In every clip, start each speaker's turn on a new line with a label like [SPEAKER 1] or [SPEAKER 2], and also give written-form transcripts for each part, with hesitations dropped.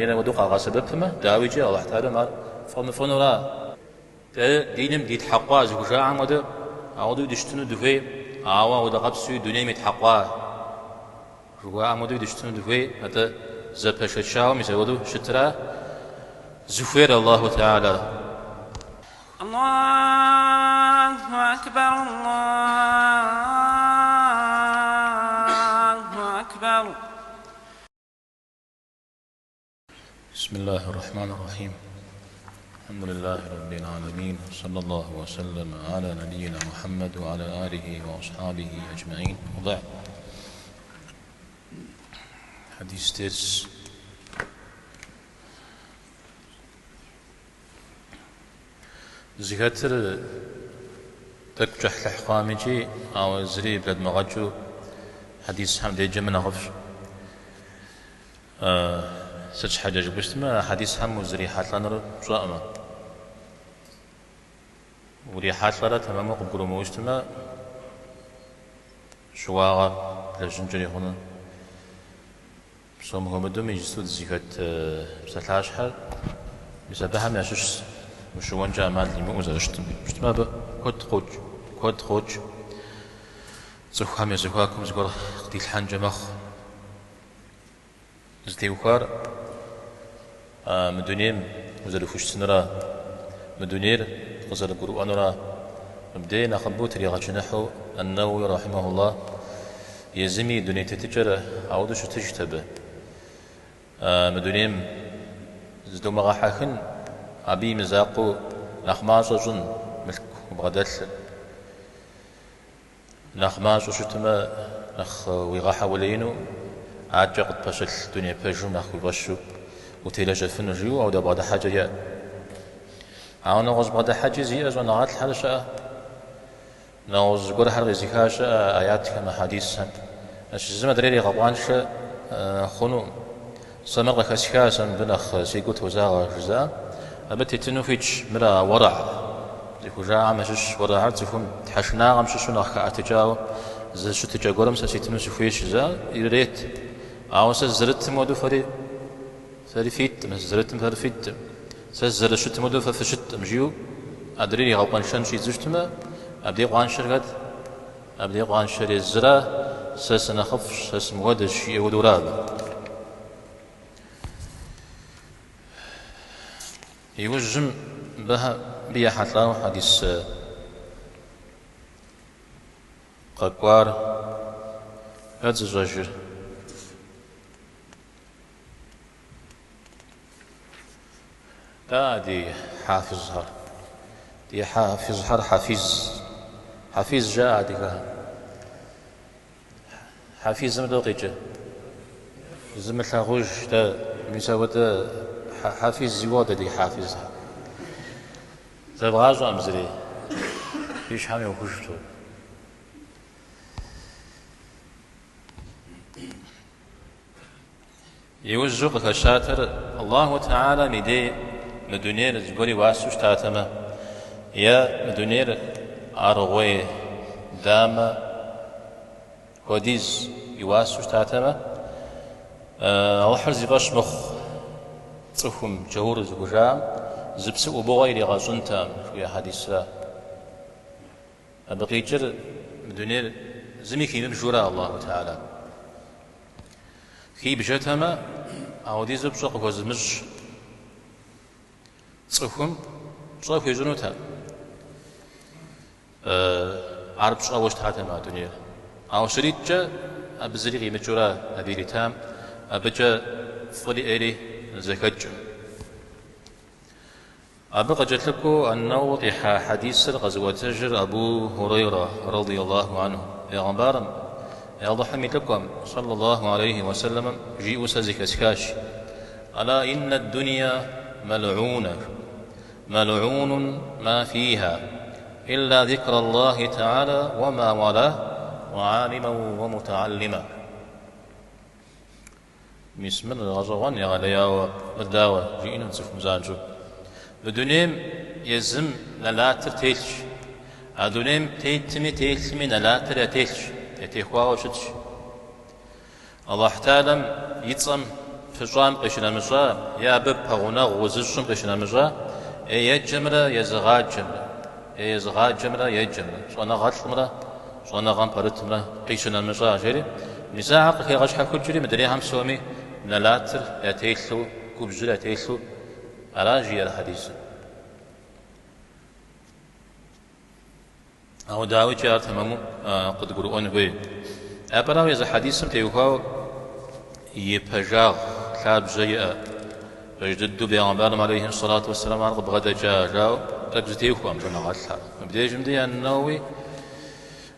[SPEAKER 1] Дунейр апхуэдэу къагъэсэбэпмэ, дауикӏи, Алыхь Тэхьэлам ар фӏэмыфӏынура? Дэ диным дитхьэкъуа зыхужаӏэм хуэдэ, ауэдэу дыщытыну дыхуей, ауэ ауэдэ къабзэуи дунейм итхьэкъуа жыхуаӏэм хуэдэуи дыщытыну дыхуей, атӏэ зэпэшэчауэ мис апхуэдэу щытра зыхуейр Аллаху Тэхьэлар.
[SPEAKER 2] Аллаху акбар, Аллаху акбар.
[SPEAKER 1] بسم الله الرحمن الرحيم الحمد لله رب العالمين صلى الله وسلم على نبينا محمد وعلى آله وأصحابه أجمعين وبعد حديث درس Зыхэтыр тӏэкӏу кӏыхьлӏыхь хъуам икӏи, ауэ зыри блэдмыгъэкӏыу хьэдисхэм деджэмэ нэхъыфӏщ. Сыт щхьэкӏэ жыпӏэу щытмэ, а хьэдисхэм узрихьэлӏэнур пщӏэӏымэ. Урихьэлӏэрэ тэмэму къыбгурымыӏуэу щытмэ, щыуагъэ блэжьынкӏэри хъуну. Псом хуэмыдэу мы иджысту дызыхэт псалъащхьэр мис абыхэм ящыщщ ущыуэнкӏэ ӏэмал имыӏэу зэрыщытым. Щытмэ, абы куэд къокӏ, куэд къокӏ. Цӏыхухэм я зэхуакум зыгуэр къыдилъхьэнкӏэ мэхъу. Зытеухуар мы дунейм узэрыхущытынура, мы дунейр къызэрыбгурыӏуэнура. Мыбдей нэхъыбэу тригъэчыныхьу Ан-Нэуи рахьимэхуллах езыми и дуней тетыкӏэр ауэдэу щытыжт абы. Мы дунейм зыдомыгъэхьэхын, абы и мызакъуэу нэхъ мащӏэ щӏын мылъку убгъэдэлъыр. Нэхъ мащӏэу щытмэ, нэхъ уигъэхьэулеину, адэкӏэ къытпэщылъ дуней пэжым нэхъ уи фӏэщу утелэжьэфыну жиӏэу ауэдэ бгъэдыхьэкӏэ иӏэт. Ауэ нэгъуэщӏ бгъэдыхьэкӏи зиӏэ щӏэныгъэлӏхэр щыӏэ, нэгъуэщӏ зыгуэрхэр къизыха щыӏэ аятхэм, хьэдисхэм. Зым адрейр игъэкъуаншэ хъуну, сэ мыр къыхэсха, сэ мыбы нэхъ си гур тозагъэ жызыӏэм, абы тетыну хуитщ мыр а уэрэгь зыхужаӏэм ящыщ. Уэрэгьыр цӏыхум тхьэшынагъэм щыщу нэхъ хэӏэтыкӏауэ зы щытыкӏэ гуэрым сэ ситыну сыхуейщ жызыӏэр ирырет. Ауэ сэ сызэрытым хуэдэу фэри фэри фиткъым, сызэрытым фэри фиткъым, сэ сызэрыщытым хуэдэу фэ фыщыткъым жиӏэу адрейр игъэкъуэншэн щӏидзэу щытмэ, абдей къуаншэр хэт? Абдей къуаншэр езыра, сэ сынэхъыфӏщ, сэ сымыхуэдэщ, жиӏэ хуэдэура абы. Иужьым мыбы ехьэлӏауэ хьэдис къэкӏуар хэт зыщӏэжыр? Да, ди хьафизхэр. Ди хьафизхэр хьафиз. Хьафиз жаӏэ адыгэхэм. Хьафизым дэнэ къикӏыр? Зымылъагъуж, дэ, мис апхуэдэ хьафиз зиуэ дэ ди хьафизхэр. Зэвгъащӏэкъым зыри. Фи щхьэм йохуж псори. Иужьу къыхэщатэр Аллаху Тэхьэлам и дей мы дунейр зыгуэр и уасэу щытатэмэ, е мы дунейр аргъуей дамэ хуэдиз и уасэу щытатэмэ, Алыхьыр зи фӏэщ мыхъу цӏыхум джаур зыхужаӏэм зы псы ӏубыгъуэ иригъэщӏынтэкъым, жыхуиӏэ хьэдисра. Абы къикӏыр мы дунейр зыми химыбжэура Аллаху Тэхьэлам. Хибжэтэмэ, ауэдизу пщӏэ къыхуэзымыщӏ цӏыхум пщӏэ хуищӏынутэкъым. Ар пщӏэуэ щытатэмэ а дунейр. Ауэ щриткӏэ абы зыри къимыкӏыурэ абы иритам, абыкӏэ фӏыри ӏейри зэхэкӏым. Абы къыкӏэлъыкӏуэу Ан-Нэуи къихьа хьэдисыр къэзыӏуэтэжыр Абу Хурейрэ, радий Аллаху анху, бегъымбарым, Алыхьым и лӏыкӏуэм, сэллэ Аллаху алейхи уэ сэллэмэм, жиӏэу сэ зэхэсхащ, Ала иннэ дунья мэлгӏунэ, мэлгӏунун ма фиха, илла зикрэ Аллахи тэхьэла уэ ма уала, уэ алимэн уэ мутэгьэллима. Мис мыр гъэщӏэгъуэн егъэлеяуэ, мыр дауэ, жиӏэну цӏыхум занщӏэу. Мы дунейм езым нэлатыр телъщ. А дунейм тетми телъми нэлатыр ятелъщ, ятехуауэ щытщ. Аллахь Тэхьэлам и цӏэм пыщӏам къищынэмыщӏа, е абы пэгъунэгъу узыщӏым къищынэмыщӏа, е еджэмрэ езыгъаджэмрэ, е езыгъаджэмрэ еджэмрэ, щӏэныгъэлӏымрэ щӏэныгъэм пэрытымрэ къищынэмыщӏа, жери. Мис ахэр къыхегъэщхьэхукӏри, мыдрейхэм псоми нэлатыр ятелъу, губжьыр ятелъу ара жиӏэр хьэдисым. Ауэ дауикӏи ар тэмэму къыдгурыӏуэн хуей. Япэрауэ езы хьэдисым теухуауэ и пэжагъ лъабжьэ иӏэ. Пэж дыдэу бегъымбарым алейхи сэлату уэсселам ар къыбгъэдэкӏа жаӏэу тӏэкӏу зэтехуэкъым щӏэныгъэлӏхэр. Мыбдежым де ан-Нэуэуи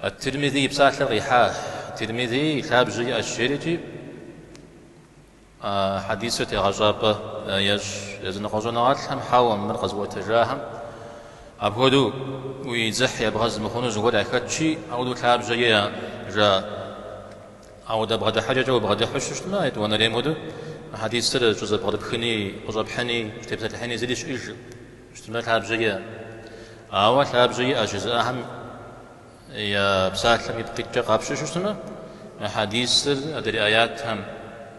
[SPEAKER 1] ат-Тирмизи и псалъэр къихьа. Тирмизи и лъабжьэ иӏэщ жерикӏи А хьэдисыр тегъэщӏапӏэ ещӏ языныкъуэ щӏэныгъэлӏхэм, хьэуэ, мыр къэзыӏуэтэжахэм апхуэдэу уи дзыхь ебгъэз мыхъуну зыгуэр яхэтщи, апхуэдэу лъабжьэ иӏэ жаӏэ. Ауэдэ бгъэдыхьэкӏэкӏэ убгъэдыхьу щытмэ, етӏуанэрейм хуэдэу мы хьэдисыр щӏызэпкърыпхыни, къыщӏэпхьыни, щӏытепсэлъыхьыни зыри щыӏэжкъым, щытмэ лъабжьэ иӏэ. Ауэ лъабжьэ иӏэщ жызыӏэхэм Я псалъэм ипкъ иткӏэ къапщтэу щытмэ, мы хьэдисыр адрей аятхэм,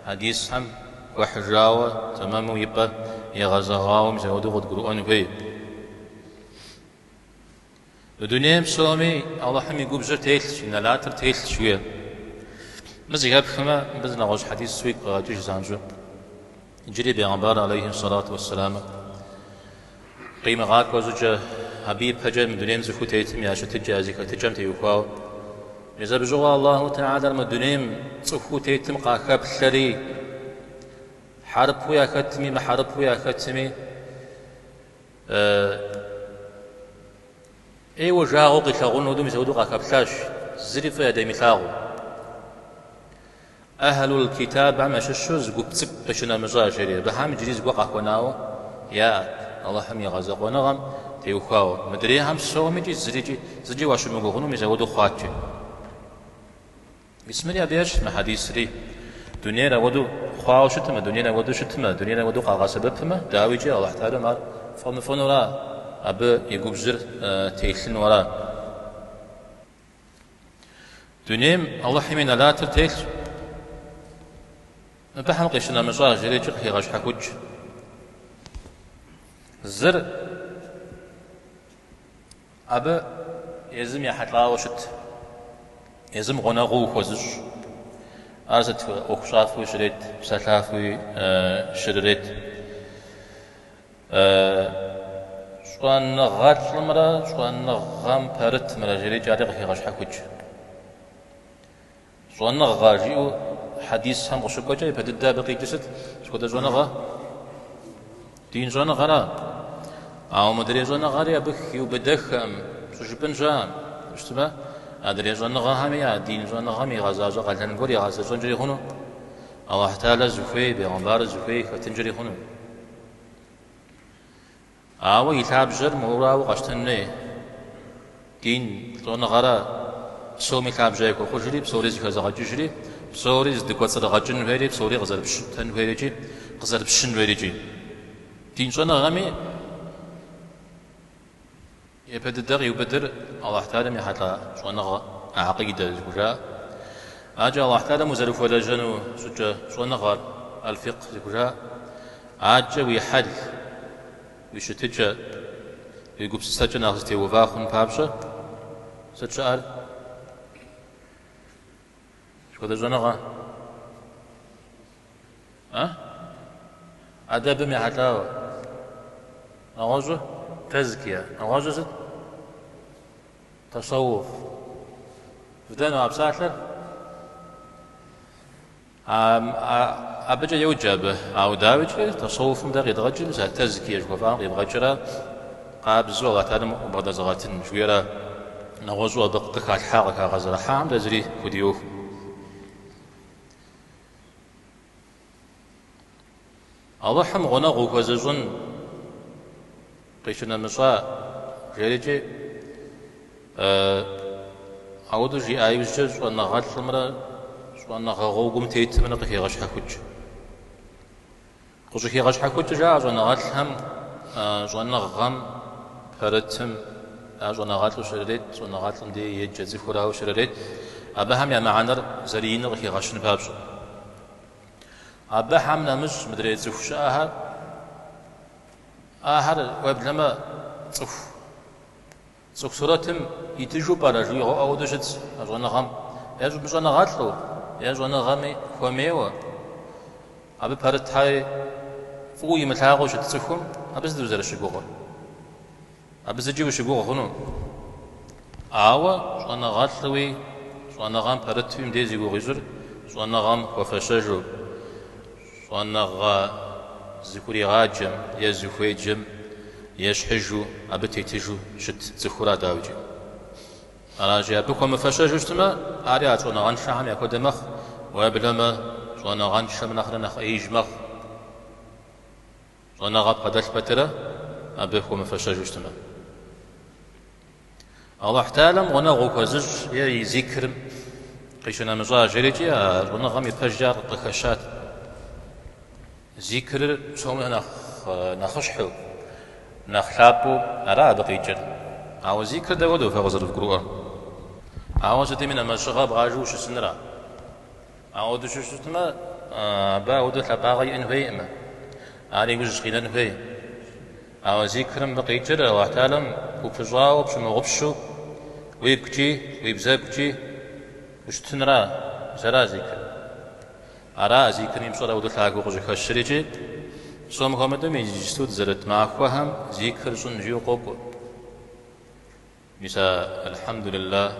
[SPEAKER 1] хьэдисхэм хуэхьыжауэ, тэмэму и пӏэ егъэзэгъауэ мис апхуэдэу къыдгурыӏуэн хуей. Мы дунейм псоми Алыхьым и губжьыр телъщ, и нэлатыр телъщ, жиӏэ. Мы зэхэпхмэ, мыбы зы нэгъуэщӏ хьэдис уигу къегъэкӏыж занщӏэу. Иджыри бегъымбар алейхи сэлату уэсселамыр Къимыгъакӏуэ щӏыкӏэ, абы ипэкӏэ мы дунейм цӏыхуу тетым я щытыкӏэ, я зэхэтыкӏэм теухуауэ. Мис абы щыгъуэ Аллаху Тэхьэлэр мы дунейм цӏыхуу тетым къахэплъэри, хьэрыпу яхэтми, мыхьэрыпу яхэтми, ӏейуэ жагъуэу къилъагъун хуэдэу мис апхуэдэу къахэплъащ, зыри фӏы ядэмылъагъуу. Ахьлул китабхэм ящыщу зы гуп цӏыкӏу къищынэмыщӏа, жери, абыхэм иджыри зыгуэр къахуэнауэ яӏэт Алыхьым и гъэзэкъуэныгъэм теухуауэ. Мыдрейхэм псомикӏи зырикӏи зыкӏи уащымыгугъыну мис апхуэдэу хъуат, жери. Мис мыри абы ещхь мы хьэдисри. Дунейр апхуэдэу хъуауэ щытмэ, дунейр апхуэдэу щытмэ, дунейр апхуэдэу къагъэсэбэпмэ, дауикӏи Алыхь Тэхьэлэм ар фӏэмыфӏынура, абы и губжьыр телъыну ара. Дунейм Алыхьым и нэлатыр телъщ. Мыбыхэм къищынэмыщӏа, жерикӏи къыхегъэщхьэхукӏ. Зыр абы езым ехьэлӏауэ щыт, езым гъунэгъуу ухуэзыщӏ. Ар сыт ӏуэхущӏафэуи щырет, псэлъафэуи щырырет. Щӏэныгъэлӏымрэ щӏэныгъэм пэрытымрэ жерикӏи ари къыхегъэщхьэхукӏ. Щӏэныгъэ жиӏэу хьэдисхэм къыщыкӏуэкӏэ япэ дыдэ абы къикӏыр сыт? Сыт хуэдэ щӏэныгъэ? Дин щӏэныгъэра? Ауэ мыдрей щӏэныгъэри абы хиубыдэххэкъым, щӏыжыпӏын щыӏэкъым. Щытмэ, адрей щӏэныгъэхэми а дин щӏэныгъэм игъэзащӏэ къалэн гуэр игъэзэщӏэнкӏэри хъуну. Алыхь Тэхьэлэр зыхуей, бегъымбарыр зыхуей хэтынкӏэри хъуну. Ауэ и лъабжьэр моурауэ къэщтэн хуей. Дин щӏэныгъэра псоми лъабжьэ яхуэхъужри, псори зыхэзыгъэкӏыжри, псори зыдыкӏуэцӏрыгъэкӏын хуейри, псори къызэрыпщытэн хуейрикӏи, къызэрыпщын хуейрикӏи. Дин щӏэныгъэми Япэ дыдэ къиубыдыр Алыхь Тэхьэлэм ехьэлӏа щӏэныгъэ, гьэкъидэ зыхужаӏэр. Адэкӏэ Алыхь Тэхьэлэм узэрыхуэлэжьэну щӏыкӏэ щӏэныгъэр, аль-фикъх зыхужаӏэр. Адэкӏэ уи хьэл, уи щытыкӏэ, уи гупсысэкӏэ нэхъ зэтеува хъун папщӏэ сыт щыӏэр? Сыт хуэдэ щӏэныгъэ? А? Адэбым ехьэлӏауэ. Нэгъуэщӏу? Тэзкия. Нэгъуэщӏу сыт? Тасэуф. Вдэну а псалъэр? Абыкӏэ йоджэ абы. Ауэ дауикӏи, тасэуфым дэ къидгъэкӏыр, мис а тэзкия жыхуэфӏам къибгъэкӏрэ къабзэу Алыхь Тэхьэлэм убгъэдэзыгъэтын жыхуиӏэрэ нэгъуэщӏу абы къыхалъхьа, къыхагъэзэрыхьахэм дэ зыри худиӏуэхукъым. Алыхьым гъунэгъу ухуэзыщӏын къищынэмыщӏа, жерикӏи, ауэдэу жиӏа иужькӏэ щӏэныгъэлӏымрэ щӏэныгъэ гъуэгум тетымрэ къыхегъэщхьэхукӏ. Къыщӏыхигъэщхьэхукӏыр жаӏэ щӏэныгъэлӏхэм щӏэныгъэм пэрытым, ар щӏэныгъэлӏу щрырет, щӏэныгъэлӏым дей еджэ цӏыхурауэ щрырет, абыхэм я мыхьэнэр зэрыиныр къыхигъэщын папщӏэ. Абыхэм нэмыщӏ мыдрей цӏыху щыӏэхэр, ахэр уеблэмэ цӏыху. Цӏыху сурэтым итыжу пӏэрэ жиӏэу ауэдэу щытщ а щӏэныгъэм, е мыщӏэныгъэлӏу, е щӏэныгъэми хуэмейуэ. Абы пэрытхэри фӏыуэ имылъагъуу щыт цӏыхум абы сыт узэрыщыгугъыр? Абы зыкӏи ущыгугъ хъуну. Ауэ щӏэныгъэлӏуи, щӏэныгъэм пэрытуи мыбдеж зи гугъу ищӏыр щӏэныгъэм хуэфэщэжу, щӏэныгъэ зыхуригъаджэм е зыхуеджэм ещхьыжу, абы тетыжу щыт цӏыхура дауикӏи. Аращи, абы хуэмыфэщэжу щытмэ, ари а щӏэныгъэншэхэм яхуэдэ мэхъу, уеблэмэ щӏэныгъэншэм нэхърэ нэхъ ӏеиж мэхъу. Щӏэныгъэ бгъэдэлъ пэтрэ абы хуэмыфэщэжу щытмэ. Алыхь Тэхьэлам гъунэгъу ухуэзыщӏ е и зикрым къищынэмыщӏа жерикӏи а щӏэныгъэм и пэжкӏэ ар къыхэщат. Зикрыр псоми нэхъ нэхъыщхьэу, нэхъ лъапӏэу ара абы къикӏыр. Ауэ зикрыр дапхуэдэу фэ къызэрывгурыӏуэр? Ауэ сытми нэмэз щыгъэ бгъажэу ущысыныра? Ауэдэу щытмэ, абы ауэдэу лъапӏагъэ иӏэн хуейкъым, ар иужь къинэн хуей. Ауэ зикрым мыбы къикӏыр Алыхь Тэхьэлам упыщӏауэ пщымыгъупщэу уигукӏи уи бзэгукӏи ущытынра, мис ара зикр. Ара зикрым и пщӏэр ауэдэу лъагэу къыщӏыхэщыр икӏи псом хуэмыдэу иджыпсту дызэрыт махуэхэм зикр щӏын жиӏэу къокӏуэ. Мис а Алхьэмдулиллах,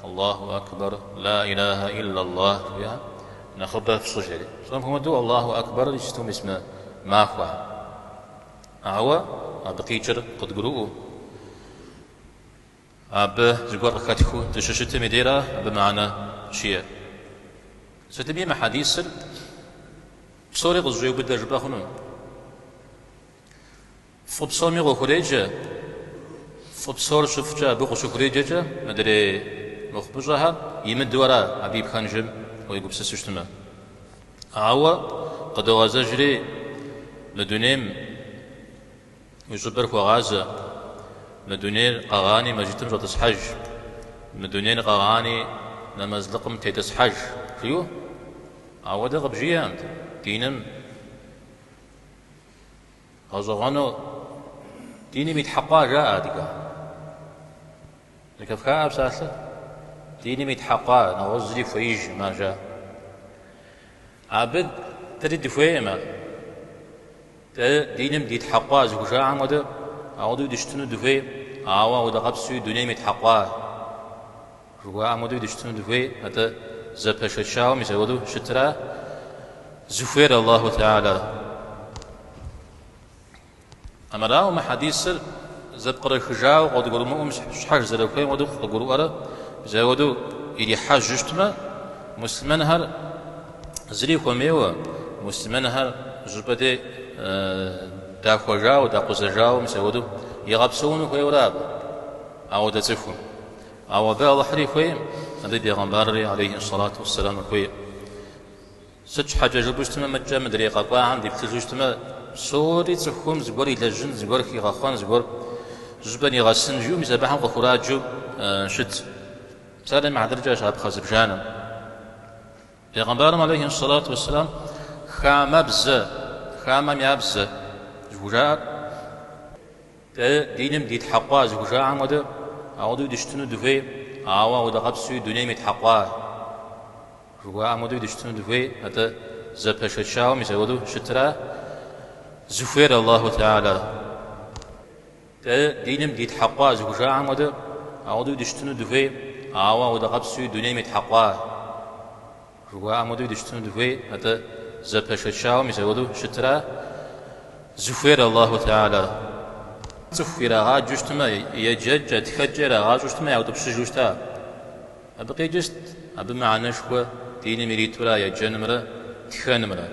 [SPEAKER 1] Аллаху акбар, ла илаха иллаллах жиӏэхэр нэхъыбэ фщӏы жери. Псом хуэмыдэу Аллаху акбарыр иджыпсту мис мы махуэхэм. Ауэ абы къикӏыр къыдгурыӏуэу, абы зыгуэр къыхэтхыу дыщыщытым и дейра абы мыхьэнэ щиӏэр. Сытми мы хьэдисыр псори къызэщӏеубыдэ жыпӏэ хъуну. Фӏы псоми къыхуреджэ, фӏы псор щыфӏкӏэ абы къыщыхуреджэкӏэ мыдрей мыхъумыщӏэхэр имыдэу ара абы и пхэнжым уегупсысу щытмэ. Ауэ къыдогъэзэжри мы дунейм уи щӏыбыр хуэгъазэ, мы дунейр къэгъани мэжджытым щӏэтӏысхьэж, мы дунейр къэгъани нэмэзлыкъым тетӏысхьэж, жиӏэу ауэдэ къыбжиӏэкъым диным. Гъэщӏэгъуэну диным итхьэкъуа жаӏэ адыгэм. Зэхэфха а псалъэр? Диным итхьэкъуа, нэгъуэщӏ зыри хуеижкъым ар жаӏэ. Абы дэри дыхуейкъым ар. Дэ диным дитхьэкъуа зыхужаӏэм хуэдэ, ауэдэу дыщытыну дыхуей, ауэ ауэдэ къабзэуи дунейм итхьэкъуа жыхуаӏэм хуэдэуи дыщытыну дыхуей, атӏэ зэпэшэчауэ мис апхуэдэу щытра зыхуейр Аллаху Теала. Армырауэ мы хьэдисыр зэпкърыхыжауэ къыдгурымыӏуэм щхьэж зэрыхуейм хуэдэу къыгурыӏуэрэ мис апхуэдэу ирихьэжьу щытмэ, муслъымэнхэр зыри хуэмейуэ, муслъымэнхэр зыщӏыпӏэ дей дахуэжауэ, дакъузэжауэ мис апхуэдэу игъэпсэуну хуейуэра абы, ауэдэ цӏыхум. Ауэ абы Алыхьри хуейкъым, абы и бегъымбарри, алейхи сэлату уэсселам, хуейкъым. Сыт щхьэкӏэ жыпӏэу щытмэ, мыдкӏэ мыдрей къэкӏуахэм деплъыжу щытмэ, псори цӏыхум зыгуэр илэжьын, зыгуэр хигъэхъуэн, зыгуэр зыщӏыпӏэ нигъэсын жиӏэу мис абыхэм къыхураджэу щыт. Псалъэм и хьэтыркӏэ щапхъэ зыбжанэм. Бегъымбарым, алейхи сэлату уэсселам, хамэбзэ, хамэм я бзэ зыхужаӏэр, Дэ диным дитхьэкъуа зыхужаӏэм хуэдэ, ауэдэу дыщытыну дыхуей, ауэ ауэдэ къабзэуи дунейм итхьэкъуа жыхуаӏэм хуэдэуи дыщытыну дыхуей, атӏэ зэпэшэчауэ мис апхуэдэу щытра зыхуейр Аллаху Теала. Дэ диным дитхьэкъуа зыхужаӏэм хуэдэ, ауэдэу дыщытыну дыхуей, ауэ ауэдэ къабзэуи дунейм итхьэкъуа жыхуаӏэм хуэдэуи дыщытыну дыхуей, атӏэ зэпэшэчауэ мис апхуэдэу щытра зыхуейр Аллаху Теала. Цӏыху ирагъаджэу щытмэ, еджэкӏэ, тхэкӏэ ирагъащӏэу щытмэ, яутӏыпщыжу щыта. Абы къикӏыр сыт? Абы мыхьэнэшхуэ диным иритура еджэнымрэ тхэнымрэ.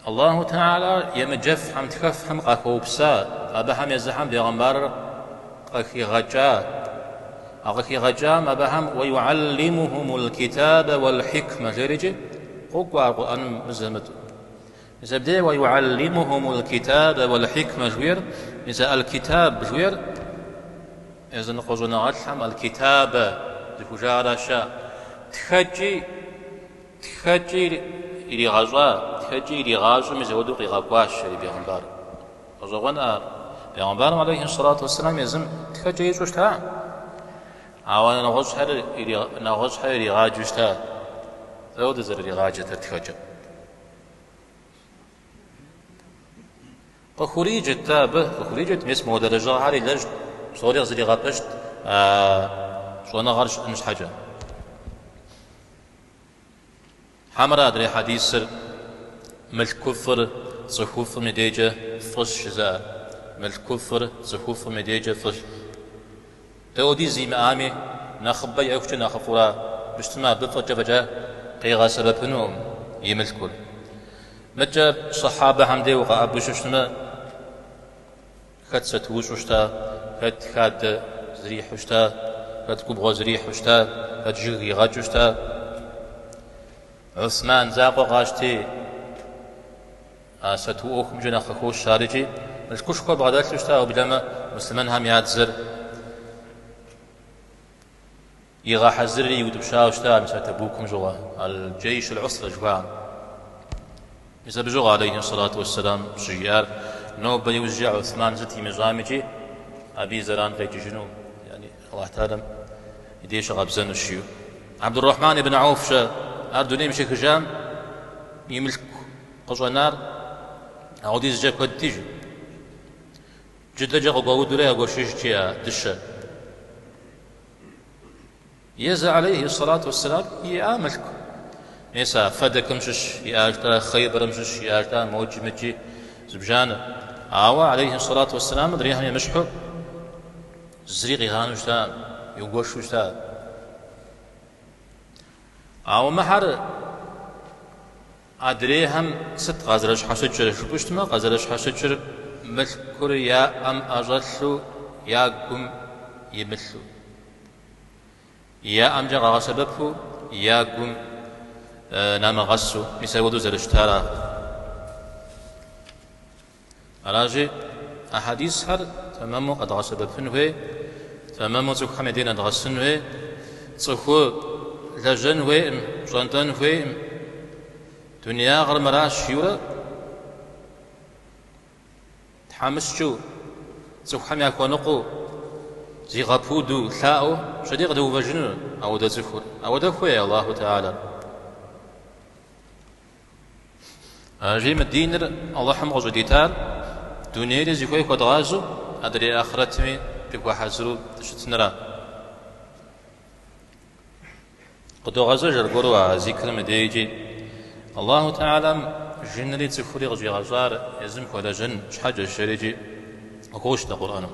[SPEAKER 1] Аллаху Теала емыджэфхэм, тхэфхэм къахуэупса, абыхэм езыхэм бегъымбарыр къыхигъэкӏа. А къыхигъэкӏам абыхэм уэюгьэллимухумул китабэ уэл хикмэ жерикӏи къокӏуэ ар Къурӏэным мызэ-мытӏэу. Мис абдей уэюгьэллимухумул китабэ уэл хикмэ жыхуиӏэр, мис а аль-китаб жыхуиӏэр языныкъуэ щӏэныгъэлӏхэм аль-китабэ зыхужаӏэращ. Тхэкӏи. Тхэкӏи иригъэщӏа, тхэкӏи иригъащӏэу мис апхуэдэу къигъэкӏуащ жери бегъымбар. Гъэщӏэгъуэн ар. Бегъымбарым алейхи сэлату уэсселам езым тхэкӏэ ищӏэу щыта, ауэ нэгъуэщӏхэр иригъаджэу щыта. Дауэдэу зэрыригъаджэтэр тхэкӏэ? Къыхуриджэт абы, къыхуриджэт, мис мыуэдэ лэжьыгъэхэр илэжьт, псори къызэригъэпэщт а щӏэныгъэр щыӏэн щхьэкӏэ. Хьэмэрэ адрей хьэдисыр, Мылъкуфӏыр цӏыхуфӏым и дежкӏэ фӏыщ жызыӏэр. Мылъкуфӏыр цӏыхуфӏым и дежкӏэ фӏыщ. Дауэдиз имыӏами, нэхъыбэ иӏэхукӏэ нэхъыфӏура щытмэ, абы фӏыкӏэ фӏэкӏа къигъэсэбэпынукъым и мылъкур. Мыдкӏэ сэхьабэхэм дей укъэӏэбу щытмэ, Хэт сатуущӏу щыта, хэт хадэ зрихьу щыта, хэт губгъуэ зрихьу щыта, хэт жыг игъэкӏыу щыта. Усман закъуэ къащти, а сату ӏуэхумкӏэ нэхъ къыхощ ар икӏи мылъкушхуэ бгъэдэлъу щыта, уеблэмэ муслъымэнхэм я дзэр Игъэхьэзырри иутӏыпщауэ щыта мис а Табукым щыгъуэ, аль-Джейш аль-Усрэ жыхуаӏэм. Мис абы щыгъуэ, алейхи сэлату уэсселам, щыжиӏар, нобэ иужькӏэ Усман сыт имыщӏам икӏи абы и зэран къекӏыжыну, яни Аллахь Тэхьэлам и деж щыгъэбзэнущ, жиӏэу. Абдуррахьман ибн Ауф-щэ, ар дунейм щехыжам и мылъку къыщӏэнар ауэдизкӏэ куэдти, жи. Джыдэкӏэ къыгуаудурэ ягуэшыжт, жи, а дыщэр. Езы алейхи сэлату уэсселам иӏа мылъку. Мис а Фэдэкым щыщ иӏэжта, Хъейбэрым щыщ иӏэжта, мокӏи мыкӏи зыбжанэ. Ауэ алейхи сэлату уэсселам адрейхэм емыщхьу зыри къигъанэу щытакъым, игуэшу щыта. Ауэ мыхьэр адрейхэм сыт къазэрыщхьэщыкӏыр жыпӏэу щытмэ, къазэрыщхьэщыкӏыр мылъкур я ӏэм ӏэщӏэлъу, я гум имылъу. Я ӏэмкӏэ къагъэсэбэпу, я гум намыгъэсу, мис апхуэдэу зэрыщытара. Аращи, а хьэдисхэр тэмэму къэдгъэсэбэпын хуей, тэмэму цӏыхухэм я дей нэдгъэсын хуей, цӏыху лэжьэн хуейкъым, пщӏэнтӏэн хуейкъым, дунеягъэр мыращ жиӏэурэ тхьэмыщкӏэу, цӏыхухэм яхуэныкъуэу, зигъэпуду, лъаӏуэу пщэдей къыдэувэжыну ауэдэ цӏыхур. Ауэдэ хуей Аллаху Тэхьэлэр. Аращи, мы диныр Алыхьым къыщӏыдитар дунейри зыхуей хуэдгъазэу, адрей ахърэтми дыхуэхьэзыру дыщытыныра. Къыдогъэзэж аргуэру а зикрым и дежкӏи. Аллаху Тэхьэлам жынри цӏыхури къыщӏигъэщӏар езым хуэлэжьэн щхьэкӏэщ, жери икӏи къыхощ дэ Къурӏэным.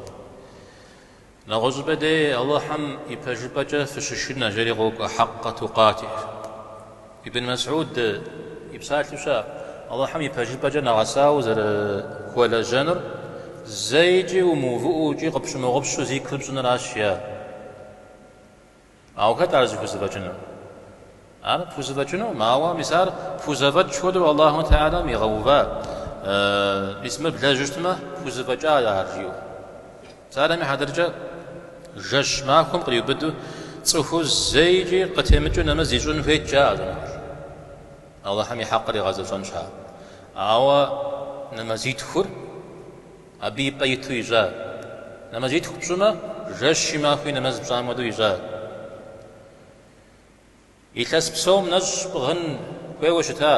[SPEAKER 1] Нэгъуэщӏыпӏэ дей Алыхьым и пэжыпӏэкӏэ фыщышынэ, жери къокӏуэ хьэкъэ тукъатихь. Ибн Мэсӏуд и псалъэу щыӏэ, Алыхьым и пэжыпӏэкӏэ нэгъэсауэ узэрыхуэлэжьэнур зэикӏи умыувыӏэу икӏи къыпщымыгъупщэу зикр пщӏыныращ, жиӏа. Ауэ хэт ар зыхузэфӏэкӏынур? Ар пхузэфӏэкӏынукъым, ауэ мис ар пхузэфӏэкӏ хуэдэу Аллаху Тэхьэлам игъэува. Мис мыр блэжьу щытмэ, пхузэфӏэкӏа ар жиӏэу. Псалъэм и хьэтыркӏэ, жэщ махуэм къриубыдэу цӏыхур зэикӏи къытемыкӏыу нэмэз ищӏын хуейт, жаӏэ щӏэныгъэлӏ. Аллахьым и хьэкъыр игъэзэщӏэн щхьа. Ауэ нэмэзитхур Абы и пӏэ иту ищӏа. Нэмэзитху пщӏымэ, жэщи махуи нэмэз пщӏам хуэдэу ищӏа. Илъэс псом нэщӏ пӏыгъын хуейуэ щыта,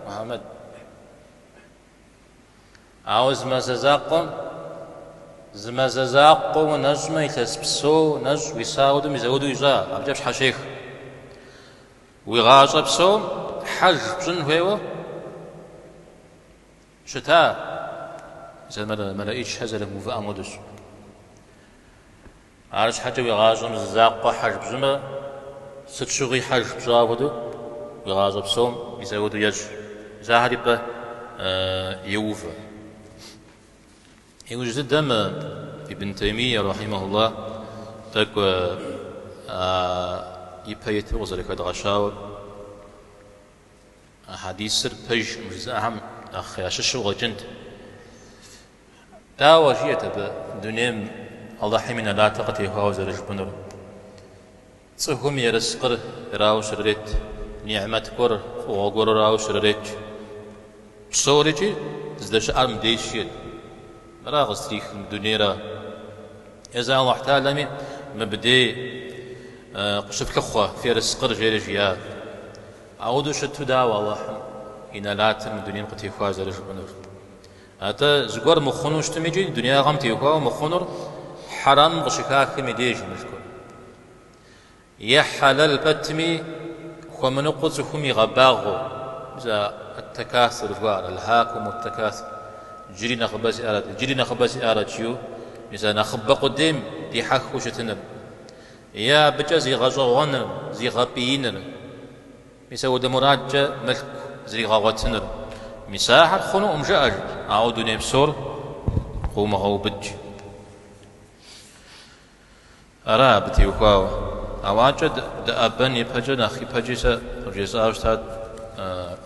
[SPEAKER 1] Мухьэмэд. Ауэ зы мазэ закъуэм, зы мазэ закъуэ унэщӏмэ, илъэс псо нэщӏ уиса хуэдэу мис апхуэдэу ищӏа, абыкӏэ пщхьэщех. Уи гъащӏэ псом хьэж пщӏын хуейуэ Щыта, мэлэӏичхэр зэрымыувыӏэм хуэдэщ. Арщхьэкӏэ уи гъащӏэм зы закъуэ хьэж пщӏымэ, сыт щыгъуи хьэж пщӏа хуэдэу уи гъащӏэ псом мис апхуэдэу ещӏ. Мис ахэр и пӏэ еувэ. Иужь дыдэм Ибн Таймия, рахьимахуллах, тӏэкӏу ипэ иту къызэрыхэдгъэщауэ, А хьэдисыр пэжкъым жызыӏэхэм нэхъ ящыщу къыщӏэкӏынт. Дауэ, жиӏэт абы, дунейм Алыхьым и нэлатыр къытехуауэ зэрыжыпӏэнур? Цӏыхум ерыскъыр ерауэ щрырет. нигьмэт гуэр, фӏыгъуэ гуэрырауэ щрырет. Псорикӏи здэщыӏэр мыбдежщ жиӏэт. Мыра къыстрихыр, мы дунейра? Езы Алыхь Тэхьэлами мыбдей къыщыфлъыхъуэ фи ерыскъыр жери жиӏа. Ауэдэу щыту дауэ Алыхьым и нэлатыр мы дунейм къытехуа зэрыжыпӏэнур? Атӏэ зыгуэр мыхъуну щытым икӏи дунеягъэм теухуауэ мыхъунур хьэрэмым къыщыхахым и деж мылъкур. Е хьэлэл пэтми, хуэмыныкъуэу цӏыхум игъэбагъуэу, мис а ат-такасур жыхуаӏэр, алхакумут-такасур, иджыри нэхъыбэ сиӏарэт, иджыри нэхъыбэ сиӏарэт жиӏэу, мис а нэхъыбэ къудейм дихьэхыу щытыныр. Е абыкӏэ зигъэщӏэгъуэныр, зигъэпӏииныр, мис ауэдэ мурадкӏэ мылъку зригъэгъуэтыныр. Мис ахэр хъунукъым жыӏэ, ауэ дуней псор къыумыгъэубыд. Ара абы теухуауэ? Ауэ адэкӏэ дыӏэбэн ипэкӏэ, нэхъ ипэкӏи сэ къывжесӏауэ щытат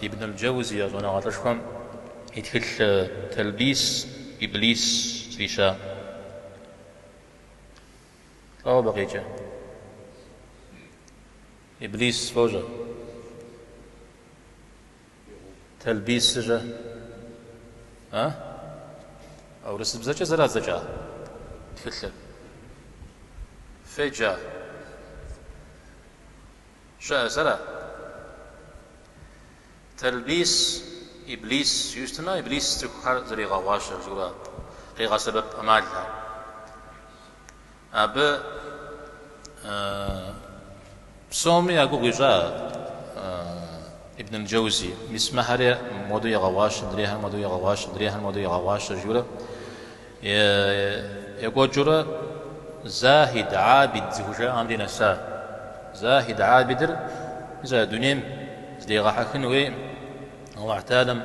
[SPEAKER 1] Ибн аль-Джэузи а щӏэныгъэлӏышхуэм и тхылъ Тэлбис Иблис зыфӏища. Лӏо абы къикӏыр? Иблис фощӏэ. Тэлбисыр-щэ? А? А урысыбзэкӏэ зэрадзэкӏа тхылъыр? Феджа? Щыӏэ сэра? Тэлбис Иблис жиӏэу щытмэ, Иблис цӏыхухэр зэригъэгъуащэр жыӏэурэ къигъэсэбэп ӏэмалхэр. Абы псоми я гугъу ищӏа Ибн аль-Джэузи, мис мыхэри модэу егъэгъуащэ, мыдрейхэр модэу егъэгъуащэ, мыдрейхэр модэу егъэгъуащэ жиӏэурэ екӏуэкӏыурэ Захид, Абид зыхужаӏэм дей нэса. Захид, Абидыр мис а дунейм зыдегъэхьэхын хуейкъым, Аллахь Тэхьэлам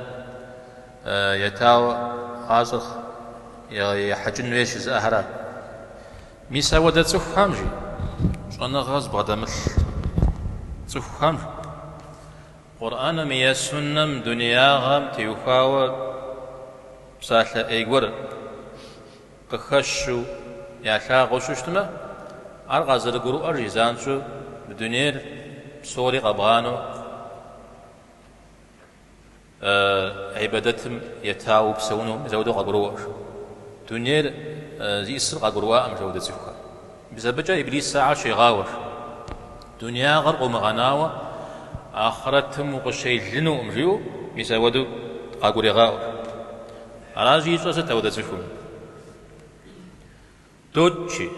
[SPEAKER 1] етауэ гъащӏэр ехьэкӏын хуейщ жызыӏэхэра. Мис ауэдэ цӏыхухэм, жи, щӏэныгъэ зыбгъэдэмылъ цӏыхухэм, жи, Къурӏэным е суннэм дунеягъэм теухуауэ псалъэ ӏей гуэр къыхэщу ялъагъуу щыщытмэ, ар къазэрыгурыӏуэр, жи, занщӏэу мы дунейр псори къэбгъанэу Гьибадэтым етауэ упсэуну мис ауэдэу къагуроӏуэ. Дунейр зиӏысыр къагурыӏуакъым апхуэдэ цӏыхухэр. Мис абыкӏэ Иблис ахэр щегъауэ. Дунеягъэр къыумыгъэнауэ ахърэтым укъыщелынукъым жиӏэу мис ауэдэу къагурегъаӏуэ. Аращи ищӏэр сыт ауэдэ цӏыхум? Докӏ, жи,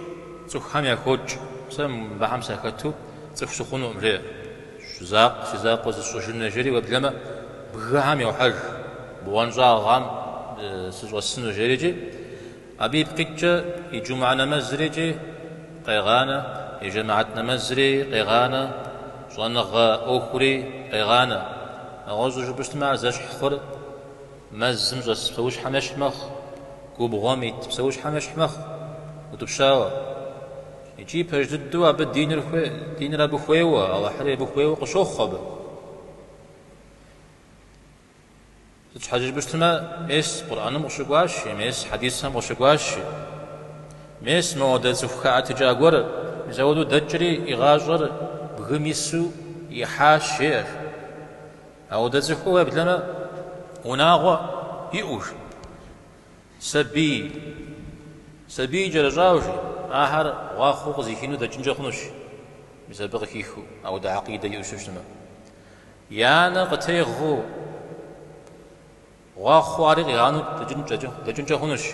[SPEAKER 1] цӏыхухэм яхокӏ, сэ мыбыхэм сахэту цӏыху сыхъунукъым, жеӏэ. Закъ, си закъуэ зысщӏыжыну жери, уеблэмэ бгыхэм йохьэж, бгъуэнщӏагъхэм сыщӏэсыну жерикӏи, абы ипкъ иткӏэ и джумгьэ нэмэзрикӏи къегъанэ, и жэмыхьэт нэмэзри къегъанэ, щӏэныгъэ ӏуэхури къегъанэ. Нэгъуэщӏу жыпӏэу щытмэ, ар зэщхь хъур мэзым щӏэс псэущхьэм ещхь мэхъу. Губгъуэм ит псэущхьэм ещхь мэхъу, утӏыпщауэ. Икӏи пэж дыдэу абы диныр хуей, диныр абы хуейуэ, Алыхьри абы хуейуэ къыщохъу абы. Сыт щхьэкӏэ жыпӏэу щытмэ, мес Къурӏэным къыщыкӏуащи, мес хьэдисхэм къыщыкӏуащи, мес моуэдэ цӏыху хэӏэтыкӏа гуэр, мис ауэдэу дэкӏри и гъащӏэр бгым ису ихьащ, жеӏэ. Ауэдэ цӏыхур уеблэмэ унагъуэ иӏэу, жи. Сабий, сабий кӏэрыщӏауэ, жи, ахэр гъуахъуэу къызэхинэу дэкӏынкӏэ хъунущ, мис абы къыхихыу, ауэдэ гьэкъидэ иӏэу щытмэ. И анэр къытегъыу, гъуахъуэу ари къигъанэу дэкӏынкӏэ хъунущ,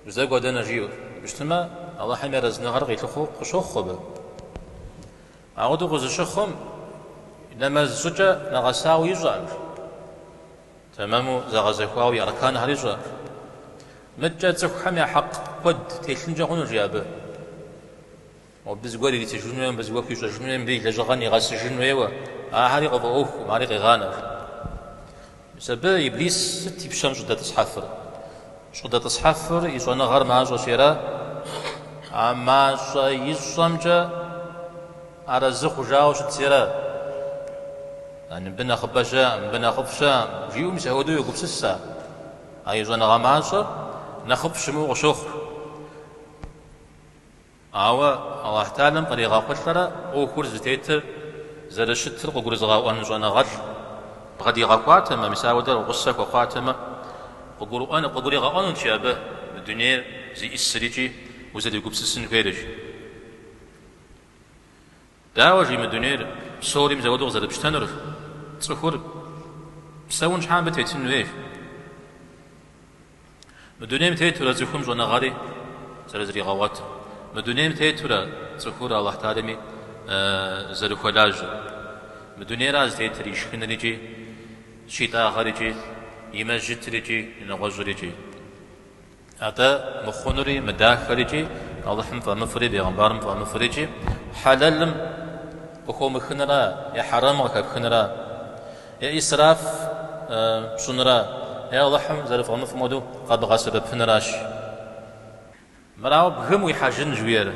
[SPEAKER 1] уздэкӏуэр дэнэ жиӏэу щытмэ, Алыхьым и арэзыныгъэр къилъыхъуэу къыщохъу абы. Ауэдэу къызыщыхъум, нэмэз щӏыкӏэ нэгъэсауэ ищӏэкъым. Тэмэму зэгъэзэхуауэ и арканхэр ищӏэкъым. Мыдкӏэ цӏыхухэм я хьэкъ куэд телъынкӏэ хъуну, жи абы. Мобы зыгуэр иритыжын хуейуэ, мыбы зыгуэр хуищӏэжын хуейуэ, мыбы и лэжьыгъэр нигъэсыжын хуейуэ. Ахэри къыфӏэӏуэхукъым, ари къегъанэ. Мис абы Иблис сыт и пщэм щӏыдэтӏысхьэфыр? Щӏыдэтӏысхьэфыр и щӏэныгъэр мащӏэщи ара? А мащӏэ ищӏэмкӏэ арэзы хъужауэ щытщи ара? Мыбы нэхъыбэ щыӏэкъым, мыбы нэхъыфӏ щыӏэкъым, жиӏэу мис апхуэдэу йогупсыс ар. А и щӏэныгъэ мащӏэр нэхъыфӏ щымыӏэу къыщохъу. Ауэ Алыхь Тэхьэлам къригъэхъулӏэрэ ӏуэхур зытетыр. зэрыщытыр къыгурызыгъэӏуэн щӏэныгъэлӏ бгъэдигъэхуатэмэ, мис ауэдэр гъусэ хуэхъуатэмэ, къыгурыӏуэн, къыгуригъэӏуэнут жи абы мы дунейр зиӏысыр икӏи узэрегупсысын хуейр жи. Дауэ жи мы дунейр псори мис ауэдэу къызэрыпщтэнур, цӏыхур псэун щхьа мыбы тетын хуейщ. Мы дунейм тетурэ цӏыхум щӏэныгъэри зэрызригъэгъуэтыр, мы дунейм тетурэ цӏыхур Алыхь Тэхьэлами зэрыхуэлажьэр. Мы дунейра зытетыр и шхыныр икӏи, щитӏагъэр икӏи, и мэжджытыр икӏи, и нэгъуэщӏыр икӏи. Атӏэ мыхъунури, мыдахэр икӏи, Алыхьым фӏэмыфӏри, бегъымбарым фӏэмыфӏри икӏи, хьэлэлым къыхомыхыныра е хьэрэмым къыхэпхыныра, е исраф пщӏыныра, е Алыхьым зэрыфӏэмыфӏым хуэдэу къэбгъэсэбэпыныращ. Мырауэ бгым уихьэжын жыхуиӏэр.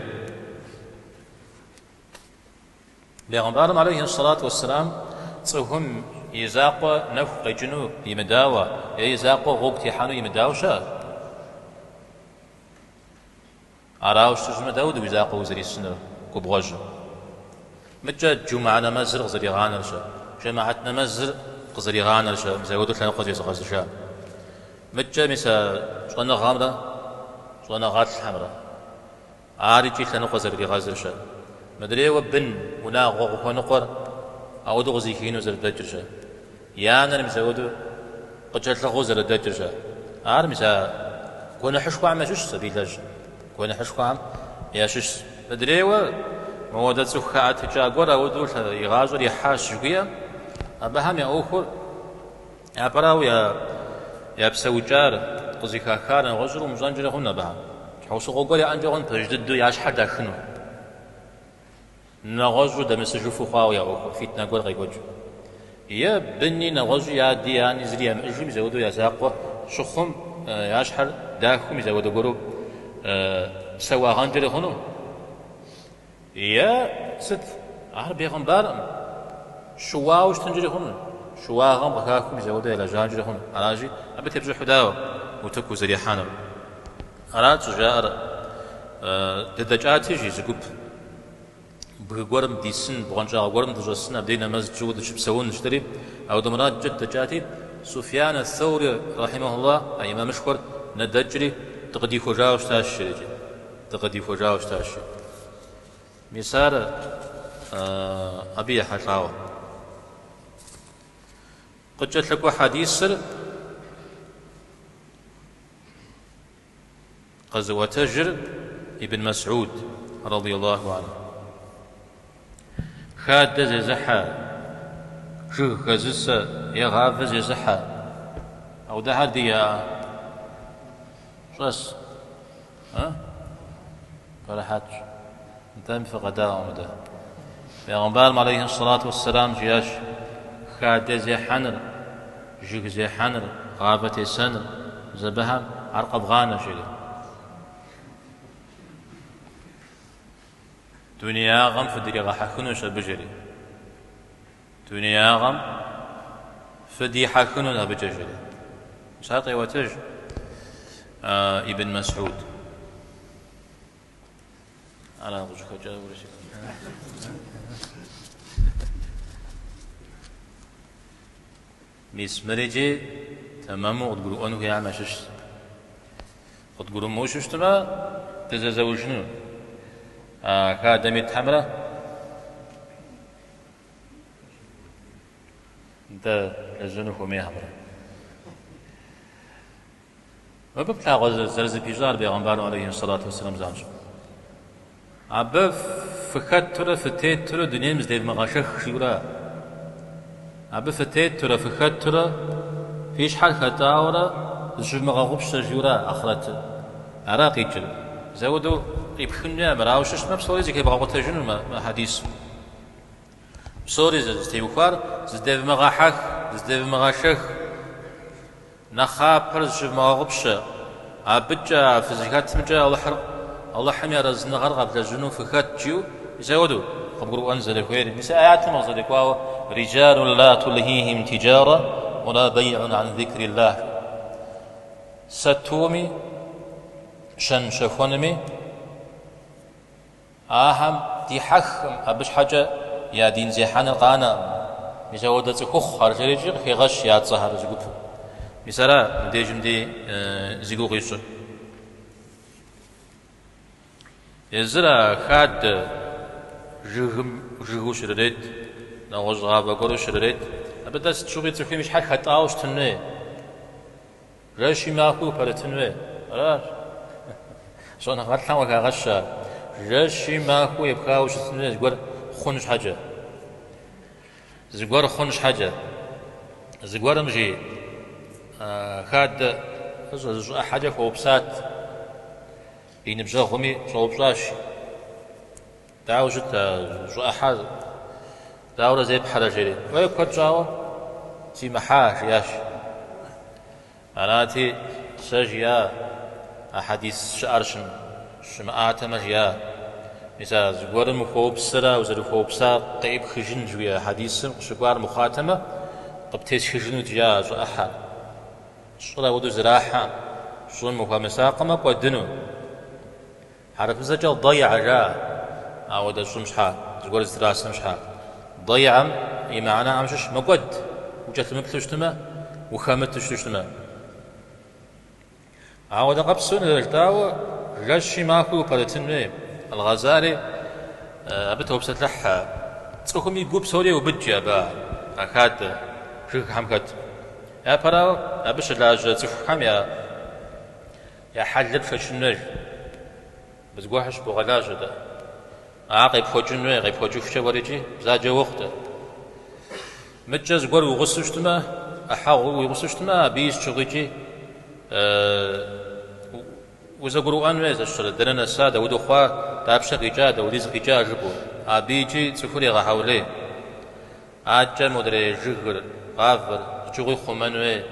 [SPEAKER 1] Бегъымбарым алейхи сэлату уэсселам цӏыхум и закъуэ нэху къекӏыну имыдауэ е и закъуэ гъуэгу техьэну имыдауэ щыӏэ? Арауэ щытмэ, дауэдэу уи закъуэ узэрисынур губгъуэжьым? Мыкӏэ джумгьэ нэмэзыр къызэригъанэр-щэ, жэмыхьэт нэмэзыр къызэригъанэр-щэ, мис апхуэдэу лъэныкъуэ зезыгъэзыжа? Мыкӏэ мис а щӏэныгъэмрэ щӏэныгъэлӏхэмрэ. Ар икӏи лъэныкъуэ зэрыригъэзыр-щэ? Мыдрейуэ бын унагъуэ къыхуэныкъуэр ауэдэу къызыхину зэрыдэкӏыр-щэ? И анэр мис ауэдэу къыкӏэлъыгъыу зэрыдэкӏыр-щэ? Ар мис а гуэныхьышхуэхэм ящыщщ абы илэжьыр. Гуэныхьышхуэхэм ящыщщ. Мыдрейуэ мыуэдэ цӏыху хэӏэтыкӏа гуэр ауэдэу и гъащӏэр ихьащ жыхуиӏэм, абыхэм я ӏуэхур Япэрауэ, я псэукӏар, къызыхахар нэгъуэщӏыр умыщӏэнкӏэри хъун абыхэм. Щхьэусыгъуэ гуэр яӏэнкӏэ хъун пэж дыдэу я щхьэр дахыну. Нэгъуэщӏу дэмысыжыфу хъуауэ я ӏуэхур, фитнэ гуэр къекӏуэкӏыу. Е быни нэгъуэщӏи ади ани зыри ямыӏэжу мис ауэдэу я закъуэ щыхъум, я щхьэр дахыу мис ауэдэ гуэру псэуагъэнкӏэри хъуну. Е сыт? Ар бегъымбаркъым. Щыуауэ щытынкӏэри хъуну. Щыуагъэм къыхахыу мис ауэдэу ялэжьанкӏэри хъуну. Аращи, абы тепщӏыхьу дауэ утыку узэрихьэнур? Арат щӏыжаӏэр, дыдэкӏати, жи зы гуп, бгы гуэрым дисын, бгъуэнщӏагъ гуэрым дыщӏэсын, абдей нэмэз тщӏыуэ дыщыпсэун жытӏэри, ауэдэ мурадкӏэ дыдэкӏати, Суфьян ас-Саури, рахьимахуллах, а имамышхуэр ныдэкӏри, дыкъыдихуэжауэ щытащ, жери. Дыкъыдихуэжауэ щытащ. Мис ар абы ехьэлӏауэ. Къыкӏэлъыкӏуэ хьэдисыр къэзыӏуэтэжыр Ибн Масӏуд, радиаллаху анху. Хадэ зезыхьэ, жыг хэзысэ е гъавэ зезыхьэ. Ауэдэхэр ди щӏэс. А? Фэрыхьэтщ. Нтӏэ, фыкъэдаӏуэ мыдэ. Бегъымбарым алейхи сэлату уэсселам жиӏащ, хадэ зехьэныр, жыг зехьэныр, гъавэ тесэныр, мис абыхэм ар къэвгъанэ, жери. Дунеягъэм фыдригъэхьэхынущ абы, жери. Дунеягъэм фыдихьэхынут абыкӏэ, жери. Мис ар къеӏуэтэж Ибн Масӏуд. Ара къыщӏыхэкӏар Урысейм. Мис мыр иджы тэмэму къыдгурыӏуэн хуейхэм ящыщщ. Къыдгурымыӏуэу щытмэ, дызэзэужыну а хадэм итхэмрэ Дэ лэжьэну хуэмейхэмрэ. Мыбы плъагъуэ зэрызыпищӏар бегъымбарым алейхи сэлату уэсселам занщӏэу. Абы фыхэтурэ фытетурэ дунейм зыдевмыгъэшэх жиӏэурэ. Абы фытетурэ фыхэтурэ фи щхьэр хэтӏауэрэ зыщывмыгъэгъупщэ жиӏэурэ ахърэтыр. Ара къикӏыр. Мис ауэдэу къипхын хуей мыр, ауэ щытмэ псори зэхебгъэкъутэжыну мы хьэдисым. Псори зытеухуар зыдэвмыгъэхьэх, зыдэвмыгъэшэх, нэхъапэр зыщывмыгъэгъупщэ, абыкӏэ а фызыхэтымкӏэ Алыхьыр, Алыхьым и арэзыныгъэр къэвлэжьыну фыхэт, жиӏэу, мис ауэдэу къыбгурыӏуэн зэрыхуейр. Мис аятым къызэрыкӏуауэ, Риджалун ла тулхихим тиджара ула бейун ан зикриллах. Сатуми, щэн-щэхуэнми, Ахэм дихьэхкъым, абы щхьэкӏэ я дин зехьэныр къанэкъым. Мис ауэдэ цӏыхухъухэр жерикӏи къыхегъэщ я цӏэхэр зы гупым. Мис ара мыбдежым дей зи гугъу ищӏыр. Езыр а хадэ жыгым жыгыу щрырет, нэгъуэщӏ гъавэ гуэру щрырет, абы дэ сыт щыгъуи цӏыхум и щхьэр хэтӏауэ щытын хуей. Жэщи махуи упэрытын хуей. Аращ. Щӏэныгъэлӏхэм къыхагъэщ ар. Жэщи махуи епхауэ щытын хуей зыгуэр хъун щхьэкӏэ. Зыгуэр хъун щхьэкӏэ. Зыгуэрым жи хадэ фӏыщӏэ зы щӏы ӏыхьэкӏэ хуэупсат. И ныбжьэгъуми щӏэупщӏащ. Дауэ щыт а щӏы ӏыхьэр, дауэрэ зепхьэрэ, жери. Уей, куэд щӏауэ симыхьа, жиӏащ. Арати, сэ жиӏа, а хьэдис щыӏэр щымыӏатэмэ, жиӏа. Мис а зыгуэрым ухуэупсэрэ узэрыхуэупсар къеӏыпхыжын жыхуиӏэ хьэдисым къыщыкӏуар мыхъуатэмэ, къыптесхыжынут, жиӏа а щӏы ӏыхьэр. Щӏыр апхуэдэу зэрахьэ, щӏым ухуэмысакъымэ, кӏуэдыну. Хьэрыпыбзэкӏэ дэйгьэ жаӏэ, ауэдэ щӏым щхьа, зыгуэр зытрасэм щхьа. Дэйгьэм и мыхьэнэхэм щыщ мэкӏуэд, укӏэлъымыплъу щытмэ, ухэмыту щыту щытмэ. Ауэдэ къэпсэу зэрыжытӏауэ, жэщи махуи упэрытын хуей. Аль-Гъэзали абы топсэлъыхь, цӏыхум и гу псори еубыд жи абы а хадэ жыгхэм хэт. Япэрауэ, абы щылажьэ цӏыхухэм я Я хьэлыр пшэчын хуейщ. Абы зыгуэрхэр щыбогъэлажьэ-тӏэ. Ар къепхуэкӏын хуей, къепхуэкӏыхукӏэ уэр икӏи бзаджэ уохъу-тӏэ. Мыдкӏэ зыгуэр уи гъусэу щытмэ, ӏыхьэгъу уи гъусэу щытмэ, абыи сыт щыгъуи икӏи узэгурыӏуэн хуей, сэ сщӏэрэ, дэнэ нэса, дауэдэу хъуа, дапщэ къикӏа, дауэдиз къикӏа жыпӏэу. Абы икӏи цӏыхур егъэхьэулей. Адэкӏэ модрей жыгыр, гъавэр сыт щыгъуи хъумэн хуей.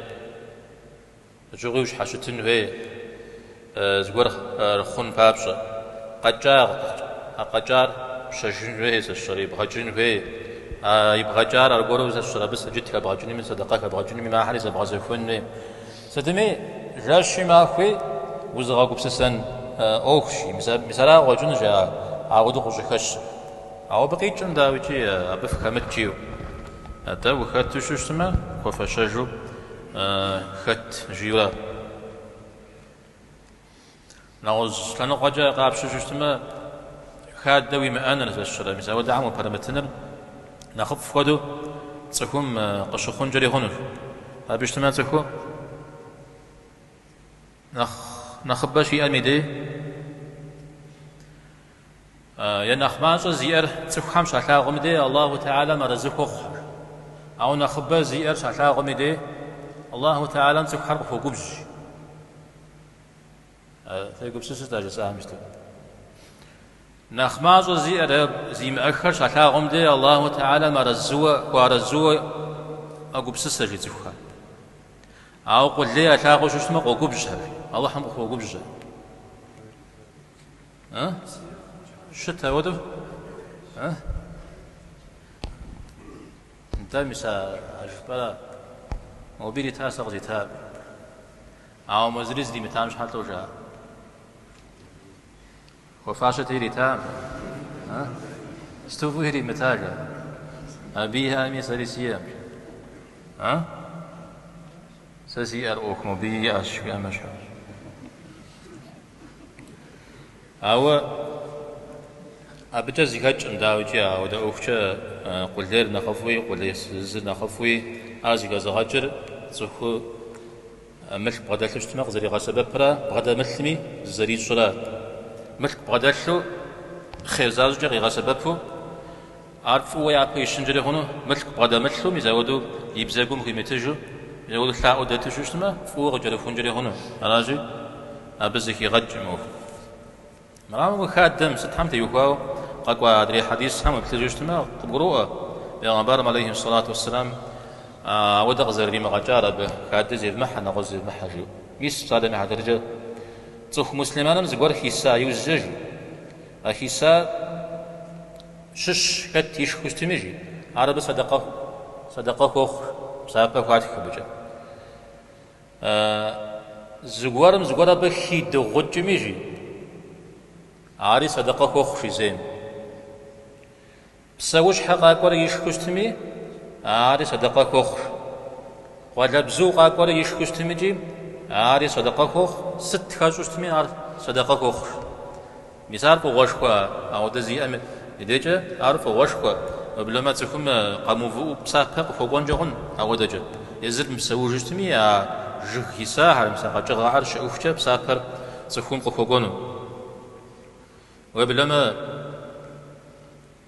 [SPEAKER 1] Сыт щыгъуи ущхьэщытын хуей зыгуэр хъун папщӏэ. Къэкӏа, а къэкӏар пщэжын хуей, сэ сщӏэрэ, ибгъэкӏын хуей. А ибгъэкӏар аргуэру сэ сщӏэрэ, абы сэджыт хэбгъэкӏынуми, сэдэкъэ хэбгъэкӏынуми, ахэри зэбгъэзэхуэн хуей. Сытми, жэщи махуи узыгъэгупсысэн ӏуэхущ. Мис ара къыщӏэкӏынущ ауэдэу къыщӏыхэщыр. Ауэ абы къикӏым, дауикӏи, абы фыхэмыт жиӏэу. Атӏэ ухэту щытмэ, хуэфэщэжу хэт жиӏэурэ. Нэгъуэщӏ лъэныкъуэкӏэ къапщтэу щытмэ, хадэ уимыӏэныр, сэ сщӏэрэ, мис ауэдэхэм упэрымытыныр нэхъыфӏ хуэдэу цӏыхум къыщыхъункӏэри хъунущ. Абы щытмэ цӏыху нэхъ нэхъыбэ щиӏэм и дей, Е нэхъ мащӏэ зиӏэр цӏыхухэм щалъагъум и дей Аллаху Тэхьэлам арэзы хуохъухэр. Ауэ нэхъыбэ зиӏэр щалъагъум и дей Аллаху Тэхьэлам цӏыхухэр къыхуогубжь. Фегупсысыт а жысӏам щыту. Нэхъ мащӏэ зиӏэр е зимыӏэххэр щалъагъум дей Аллаху Тэхьэлам арэзыуэ, хуэарэзыуэ мэгупсысэ жи цӏыхухэр. Ауэ къулей ялъагъуу щытмэ къогубжьхэр, Аллахьым къыхуогубжьхэр. А? Щыт ауэдэу? А? Нтӏэ, мис а жыпӏэра? Мобы ирита, сэ къызита. Ауэ мо зыри зримытам щхьэ лӏо жаӏэ. Хуэфащэти ирита. А? Сыту фӏыуэ иримыта жаӏэ. Абы иӏэми, сэри сиӏэм. А? Сэ сиӏэр ӏуэху мобы иӏэщ, жиӏэмэ щхьэ. Ауэ абыкӏэ зэхэкӏкъым, дауикӏи, ауэдэ ӏуэхукӏэ къулейр нэхъыфӏуи, къулейсызыр нэхъыфӏуи, ар зэхэзыгъэкӏыр цӏыху мылъку бгъэдэлъу щытмэ къызэригъэсэбэпрэ бгъэдэмылъми зызэрищӏрэ. Мылъку бгъэдэлъу хъер защӏэкӏэ къигъэсэбэпу, ар фӏыуэ япэ ищынкӏэри хъуну, мылъку бгъэдэмылъу, мис ауэдэу и бзэгум хуимытыжу, мис ауэдэу лъаӏуэу дэту щытмэ, фӏыуэ къыкӏэрыхункӏэри хъуну. Аращи, абы зэхигъэкӏ мы ӏуэхур. Мырамэ, хадэм сытхэм теухуауэ къэкӏуа адрей хьэдисхэм уеплъыжу щытмэ, къыбгуроӏуэ Бегъымбарым алейхи сэлату уэсселам ауэдэ къызэрыримыгъэкӏар абы, хадэ зевмыхьэ, нэгъуэщӏ зевмыхьэ жиӏэу. Мис, псалъэм и хьэтыркӏэ, цӏыху муслъымэным зыгуэр хиса иужькӏэ, жи. А хисар щыщ хэт ишхыу щытми, жи, ар абы сэдэкъэ, сэдэкъэ хуохъу, псапэ хуатх абыкӏэ. Зыгуэрым зыгуэр абы хидыгъукӏми, жи, ари сэдэкъэ хуохъу, жи зейм. Псэущхьэ къакӏуэрэ ишхыу щытми, ари сэдэкъэ хуохъу. Къуалэбзу къакӏуэрэ ишхыу щытмикӏи, ари сэдэкъэ хуохъу, сыт хэщӏу щытми, ар сэдэкъэ хуохъу. Мис ар фӏыгъуэшхуэ ауэдэ зиӏэм и дежкӏэ, ар фӏыгъуэшхуэ, уеблэмэ цӏыхум къэмыувыӏэу псапэ къыхуэкӏуэнкӏэ хъун ауэдэкӏэ. Езыр мыпсэужу щытми, а жыг хисахэр, мис а къэкӏыгъэхэр щыӏэхукӏэ псапэр цӏыхум къыхуэкӏуэну. Уеблэмэ,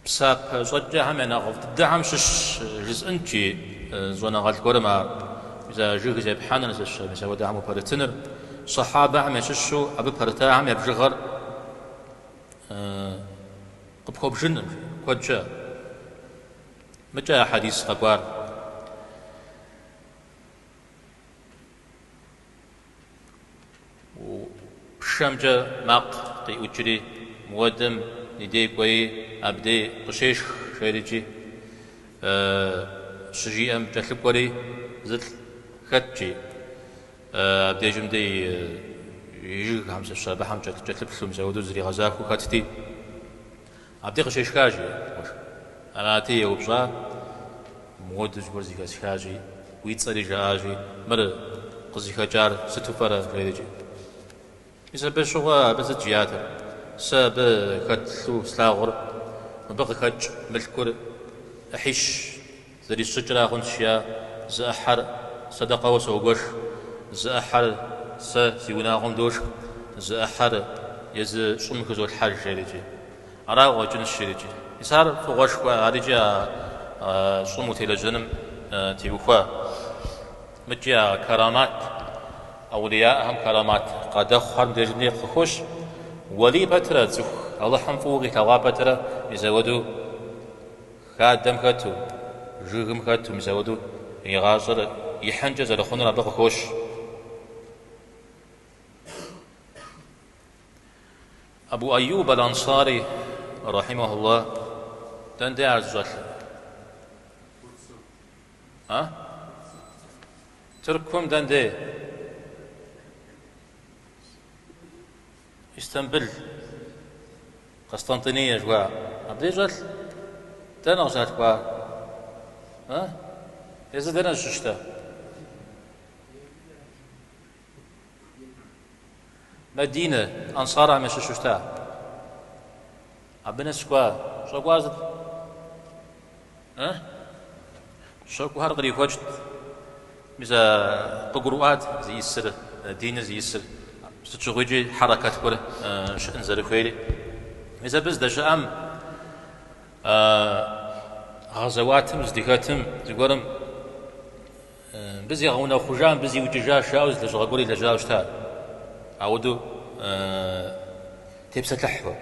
[SPEAKER 1] псапэ щӏэкӏэхэм я нэхъыфӏ дыдэхэм щыщ жысӏэнт, жи щӏэныгъэлӏ гуэрым ар, мис а жыг зепхьэныр, мис апхуэдэхэм упэрытыныр, сэхьабэхэм ящыщу абы пэрытахэм я бжыгъэр къыпхуэбжынкъым, жи, куэд щыӏэ. Мыкӏэ а хьэдис къэкӏуар. Пшэмкӏэ макъ къиӏукӏри, мыуэдэм и дей кӏуэи, абдей къыщешх, жерикӏи, щыжиӏэм кӏэлъыкӏуэри зылӏ хэт, жи, абдежым дей и жыгхэм сыт абыхэм кӏэлъыплъу, мис апхуэдэу зригъэзахуэу хэтти. Абдей къыщешха, жи, къуэш. Арати, еупщӏа, мыуэдэу зыгуэр зэхэсхащи, уи цӏэри жаӏащи, мыр къызыхэкӏар сыту пӏэрэ, жерикӏи. Мис абы щыгъуэ абы сыт жиӏатэр? Сэ абы хэлъу слъагъур мыбы къыхэкӏ мылъкур ӏыхьищ зэрисщӏыкӏра хъунщ, жиӏа, зы ӏыхьэр сэдэкъэуэ согуэш, зы ӏыхьэр сэ си унагъуэм дошх, зы ӏыхьэр езы щӏым хызолъхьэж, жерикӏи. Ара къыщӏэкӏынщ, жерикӏи. Мис ар фӏыгъуэшхуэ, арикӏи а щӏым утелэжьэным теухуа. Мыкӏи а карамат, аулияхэм карамат къадэхъухэр мыбдежым дей къыхощ. Уэлий пэтрэ, цӏыху Алыхьым фӏыуэ къилъэгъуа пэтрэ, мис апхуэдэу Хадэм хэту, жыгым хэту, мис апхуэдэу и гъащӏэр ихьынкӏэ зэрыхъунур абы къыхощ. Абу Айюб аль-Ансари, рахьимахуллах, дэн дей ар зыщӏэлъыр? А? Тыркум дэн дей? Истамбыл, Къэстантиные жыхуаӏэ. Абдей щӏэлъ? Дэнэ къыщалъхуар? А? Езыр дэнэ щыщтэ? Мэдинэ, ансархэм ящыщу щыта. Абы нэс кӏуа? Щӏэкӏуар сыт? А? Щэхухэр кърихуэкӏт. Мис а къыгурыӏуат зиӏисыр, диныр зиӏисыр, сыт щыгъуикӏи хьэрэкэт гуэр щыӏэн зэрыхуейри. Мис абы здэщыӏэм гъэзэуатым здыхэтым зыгуэрым мыбы зигъэунэхъужа, мыбы зиукӏыжа жаӏэу зы лэжьыгъэ гуэр илэжьауэ щыта. Ауэдэу тепсэлъыхьу.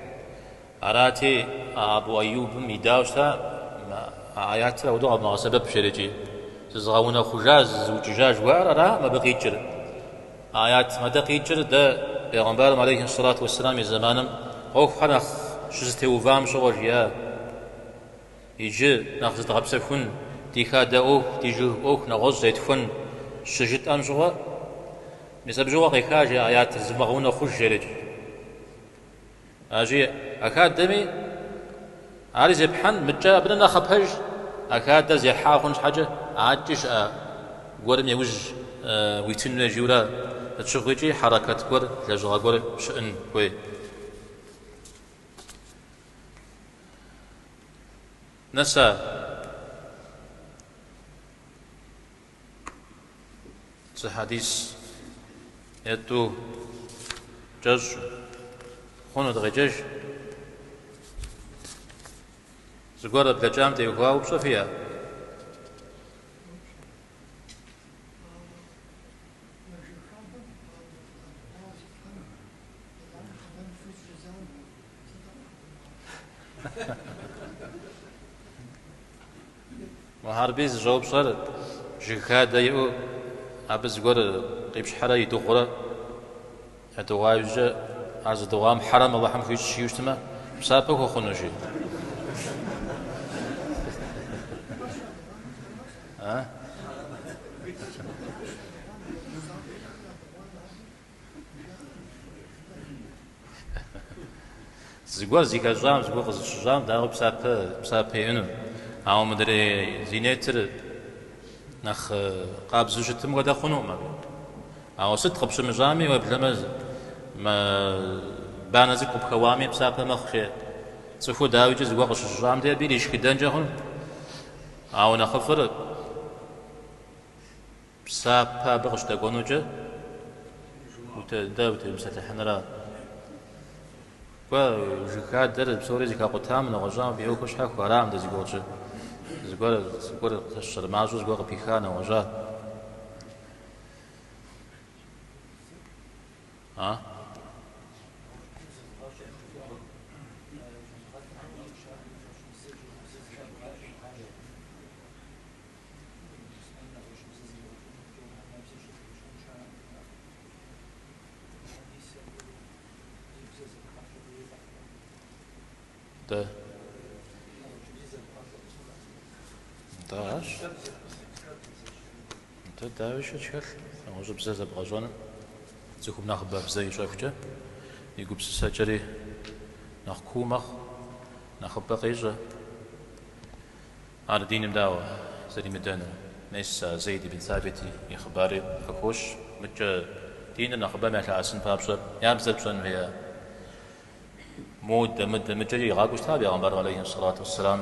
[SPEAKER 1] Арати, а Абу Айюбым идауэ щыта, а аятыр ауэдэу къэвмыгъэсэбэп, жерикӏи. Зызыгъэунэхъужа, зызыукӏыжа жыхуаӏэр аракъым абы къикӏыр. А аятым адэ къикӏыр дэ бегъымбарым алейхи сэлату уэсселам и зэманым ӏуэхухэр нэхъ щызэтеувам щыгъуэ жиӏа. Иджы нэхъ зыдгъэпсэхун, ди хадэ ӏуэху, ди жыг ӏуэху нэгъуэщӏ зетхуэн щыжытӏэм щыгъуэ, мис абы щыгъуэ къеха жи аятыр, зывмыгъэунэхъуж жерикӏи. Аращи, а хадэми ари зепхьэн, мыкӏэ абы нэ нэхъапэж, а хадэр зехьа хъун щхьэкӏэ, адэкӏи щыӏэ гуэрым иужь уитын хуей жиӏэурэ, сыт щыгъуикӏи хьэрэкэт гуэр, лэжьыгъэ гуэр щыӏэн хуей. Нэса? Зы хьэдис е тӏу кӏэщӏ хъуну дыкъеджэж. Зыгуэр блэкӏам теухуа упщӏэ фиӏэ? Мухьэрбий зыщӏэупщӏэр жыг хадэ иӏэу абы зыгуэр къипщхьэрэ идыгъурэ ядыгъуа иужькӏэ ар зыдыгъуам хьэрэм Алыхьым хуищӏ жиӏэу щытмэ, псапэ хуэхъуну жи. Зыгуэр зыхэщӏам, зыгуэр къызыщыщӏам, дауи, псапэ, псапэ иӏэну. Ауэ мыдрей зи нетыр нэхъ къабзэу щытым хуэдэ хъунукъым абы. Ауэ сыт къыпщымыщӏами, уеблэмэ мы банэ цӏыкӏу къыпхэуами, псапэ мэхъу, жеӏэ. Цӏыхур дауикӏи зыгуэр къыщыщыщӏам де абы иришхыдэнкӏэ хъуну. Ауэ нэхъыфӏыр псапэ абы къыщыдэкӏуэнукӏэ дэ утемыпсэлъыхьыныра. Кӏуэ, жыг хадэр псори зэхакъутам, нэгъуэщӏам абы и ӏуэхур щхьэхуэ, аракъым дэ зи гугъу тщӏыр. Зыгуэр, зыгуэр щэрымащӏэу зыгуэр къыпиха нэгъуэщӏа. А? Дэ. Нтӏэ аращ. Нтӏэ дауи шэч хэлъ, нэгъуэщӏыбзэ зэбгъэщӏэным цӏыхум нэхъыбэ бзэ ищӏэхукӏэ и гупсысэкӏэри нэхъ куу мэхъу, нэхъыбэ къещӏэ. Ар диным дауэ зэримыдэнур? Мес а Зейд ибн Сабит и хъыбари къыхощ, мыкӏэ диныр нэхъыбэм ялъэӏэсын папщӏэ я бзэр пщӏэн хуея. Модэ, мыдэ, мыкӏэри игъакӏуэу щыта бегъымбарым алейхи сэлату уэсселам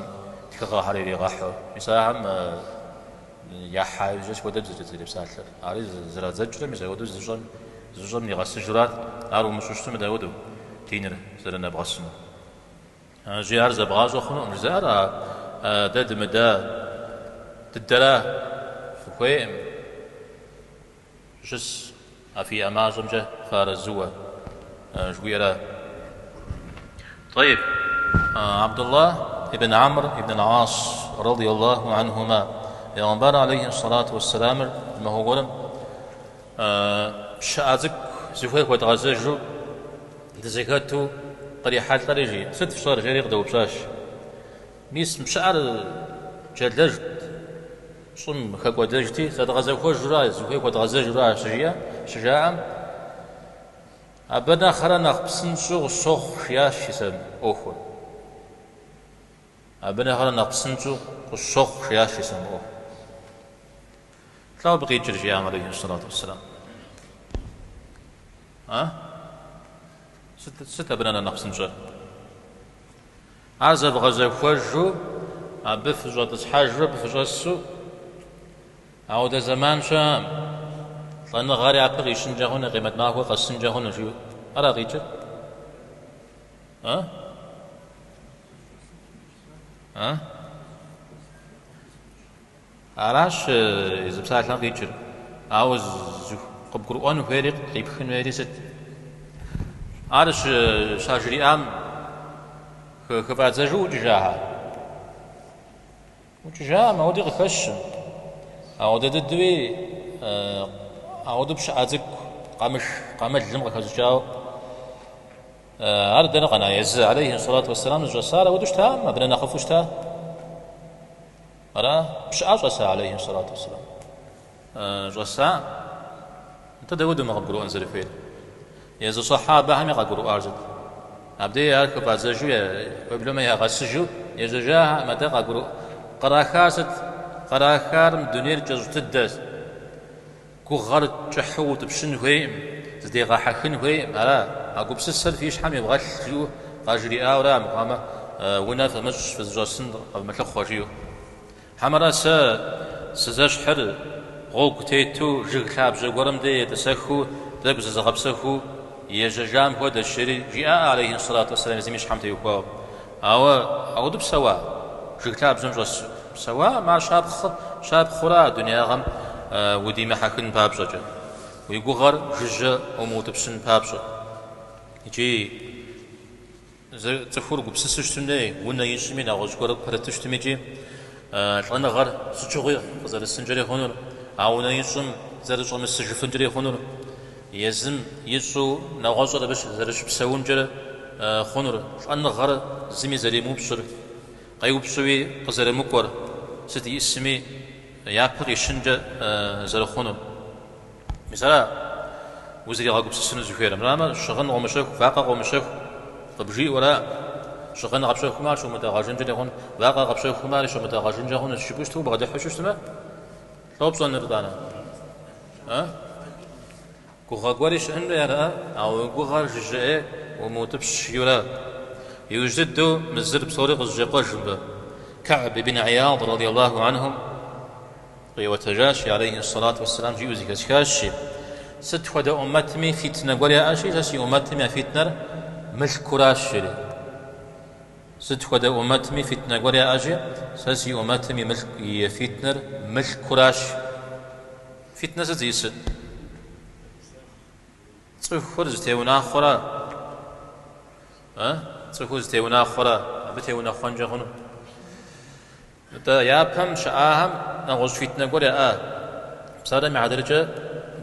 [SPEAKER 1] тхыгъэхэр иригъэхьу. Мис ахэм яхьа иужькӏэ сыт хуэдэ бзэкӏэ зэрепсалъэр? Ари зэрадзэкӏрэ мис апхуэдэу зыщӏэм, зыщӏэм нигъэсыжурат, ар умыщӏэу щытмэ дауэдэу диныр зэрынэбгъэсынур? Жи, ар зэбгъащӏэ хъунукъым жызыӏэр а дэ дымыда дыдэра фыхуейкъым, щыс а фиӏэ мащӏэмкӏэ фыарэзыуэ жыхуиӏэра. Тӏэйб, Абдуллах ибн Амр ибн ал-Ас, радиаллаху анхума, Пегъымбар алейхи сэлату уэсселамыр махуэ гуэрым пщыӏэ цӏыкӏу зыхуей хуэдгъэзэжу дызэхэту кърихьэлӏэри, жи, сыт фщӏэр, жери къыдэупщӏащ. Мис мы пщыӏэр джэлэжт, щӏым хэкӏуэдэжти, зэдгъэзэхуэжура, зыхуей хуэдгъэзэжура щыжиӏэ, щыжаӏэм, абы нэхърэ нэхъ псынщӏэу къысщохъу, жиӏащ Хьисэ ӏуэхур. Абы нэхърэ нэхъ псынщӏэу къысщохъу, жиӏащ Хьисэ мы ӏуэхур. Лӏо абы къикӏыр, жиӏам алейхи сэлату уэсселам. А? Сыт, сыт абы нэхърэ нэхъ псынщӏэр? Ар зэвгъэзэхуэжу, абы фыщӏэтӏысхьэжу, абы фыщӏэсу, ауэдэ зэман щыӏэкъым. Лӏэныгъэр япэ къищынкӏэ хъуну, къемэт махуэр къэсынкӏэ хъуну, жиӏэу. Ара къикӏыр? А? А? Аращ езы псалъэм къикӏыр. Ауэ къыбгурыӏуэн хуейри къипхын хуейри сыт? Ар щажриӏам хыфӏадзэжу ӏукӏыжахьэ? ӏукӏыжакъым, ауэди къыхэщым. Ауэдэ дыдэуи ауэдэу пщыӏэ цӏыкӏу къамыш, къамылым къыхэщӏыкӏауэ ар дэнэ къэна? Езы алейхи сэлату уэсселам зыщӏэсар ауэдэу щытакъым, абы нэ нэхъыфӏу щыта. Ара? Пщыӏэ щӏэса, алейхи сэлату уэсселам? Щӏэса? Нтӏэ дауэдэу мы къыбгурыӏуэн зэрыхуейр? Езы сэхьабэхэми къагурыӏуар сыт? Абдей ар хыфӏадзэжу, уеблэмэ ягъэсыжу ежьэжахэкъым, атӏэ къагурыӏу. Кърахар сыт? Кърахар мы дунейр кӏэщӏ дыдэщ. Гугъэр кӏыхьу утӏыпщын хуейкъым, зыдегъэхьэхын хуейкъым, ара? А гупсысэр фи щхьэм ивгъэлъ, жиӏэу къажриӏауэра, мыхъуамэ, унэ фымыщӏ, фызыщӏэсын къэвмылъыхъуэ, жиӏэу. Хьэмэрэ сэ сызэщхьыр гъуэгу тету жыг лъабжьэ гуэрым дей етӏысэхыу, тӏэкӏу зызыгъэпсэхуу ежьэжам хуэдэщ, жери жиӏаӏэ, алейхи сэлату уэсселам, езым и щхьэм теухуауэ. Ауэ ауэдэу псэуа? Жыг лъабжьэм щӏэсу псэуакъым, ар щапхъэ, щапхъэура дунеягъэм удимыхьэхын папщӏэкӏэ, уи гугъэр жыжьэ умыутӏыпщын папщӏэ. Икӏи цӏыхур гупсысу щытым дей, унэ ищӏми, нэгъуэщӏ гуэр пэрыту щытым икӏи лӏэныгъэр сыт щыгъуи къызэрысынкӏэри хъунур, а унэ ищӏым зэрыщӏэмысыжыфынкӏэри хъунур, Езым ищӏу нэгъуэщӏыр абы зэрыщыпсэункӏэрэ хъунур, лӏэныгъэр зыми зэремыупщӏыр, къеупщӏуи къызэрымыкӏуэр, сыт иӏысми япэ къищынкӏэ зэрыхъунур. Мис ара узригъэгупсысыну зыхуейр. Мырамэ, щыгъын къомыщэху, вакъэ къомыщэху къыбжиӏэу ара. Щыгъын къэпщэхумэ, ар щумытӏэгъэжынкӏэри хъун, вакъэ къэпщэхумэ, ари щумытӏэгъэжынкӏэ хъунущ жыпӏэу щыту убгъэдыхьэу щытмэ, лӏо пщӏэнур итӏанэ? А? Гугъэ гуэри щыӏэн хуей ара? Ауэ уи гугъэр жыжьэ ӏей умыутӏыпщ жиӏэурэ. Иужь дыдэу мы зыр псори къызэщӏекъуэж мыбы. Кэгьб ибн Ияд радиаллаху анхум къиӏуэтэжащ, алейхи сэлату уэсселам жиӏэу зэхэсхащи, сыт хуэдэ ӏумэтми фитнэ гуэр яӏэщи, сэ си ӏумэтым я фитнэр мылъкуращ, жери. Сыт хуэдэ ӏумэтми фитнэ гуэр яӏэщи, сэ си ӏумэтым и мылъку и фитнэр мылъкуращ. Фитнэ сыт зиӏысыр? Цӏыхур зытеунахъуэрэ? А? Цӏыхур зытеунахъуэрэ? Абы теунэхъуэнкӏэ хъуну? Нтӏэ, япэм щыӏахэм нэгъуэщӏ фитнэ гуэр яӏа? Псалъэм и хьэтыркӏэ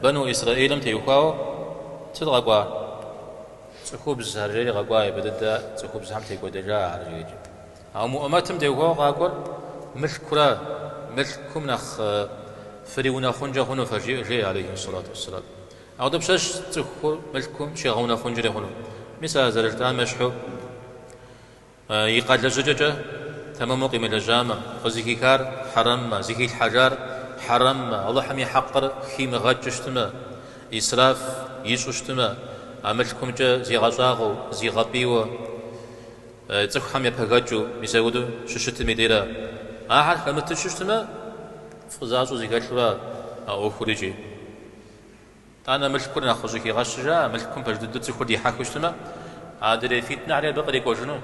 [SPEAKER 1] Бану Исраилым теухуауэ сыт къэкӏуа? Цӏыхубзхэр жери къэкӏуа, ибэ дыдэ цӏыхубзхэм текӏуэдэжа ахэр жери. Ауэ мы ӏумэтым теухуауэ къакӏуэр мылъкура, мылъкум нэхъ фриунэхъункӏэ хъуну фэ, жеӏэ, алейхи сэлату уэсселам. Ауэ дапщэщ цӏыхур мылъкум щигъэунэхъункӏэри хъуну? Мис а зэрыжытӏам ещхьу, и къэлэжьыкӏэкӏэ тэмэму къимылэжьамэ, къызыхихар хьэрэммэ, зыхилъхьэжар хьэрэммэ, Алыхьым и хьэкъыр химыгъэкӏыу щытмэ, исраф ищӏу щытмэ, а мылъкумкӏэ зигъэщӏагъуэу, зигъэпӏийуэ, Цӏыхухэм епэгэкӏыу, мис апхуэдэу щыщытым и дейрэ. Ахэр хэмыту щытмэ, фӏы защӏэу зэхэлъурэ а ӏуэхур икӏи. Итӏанэ мылъкур нэхъ къыщӏыхигъэщыжа, мылъкум пэж дыдэу цӏыхур дихьэхыу щытмэ, адрей фитнэхэри абы кърикӏуэжыну,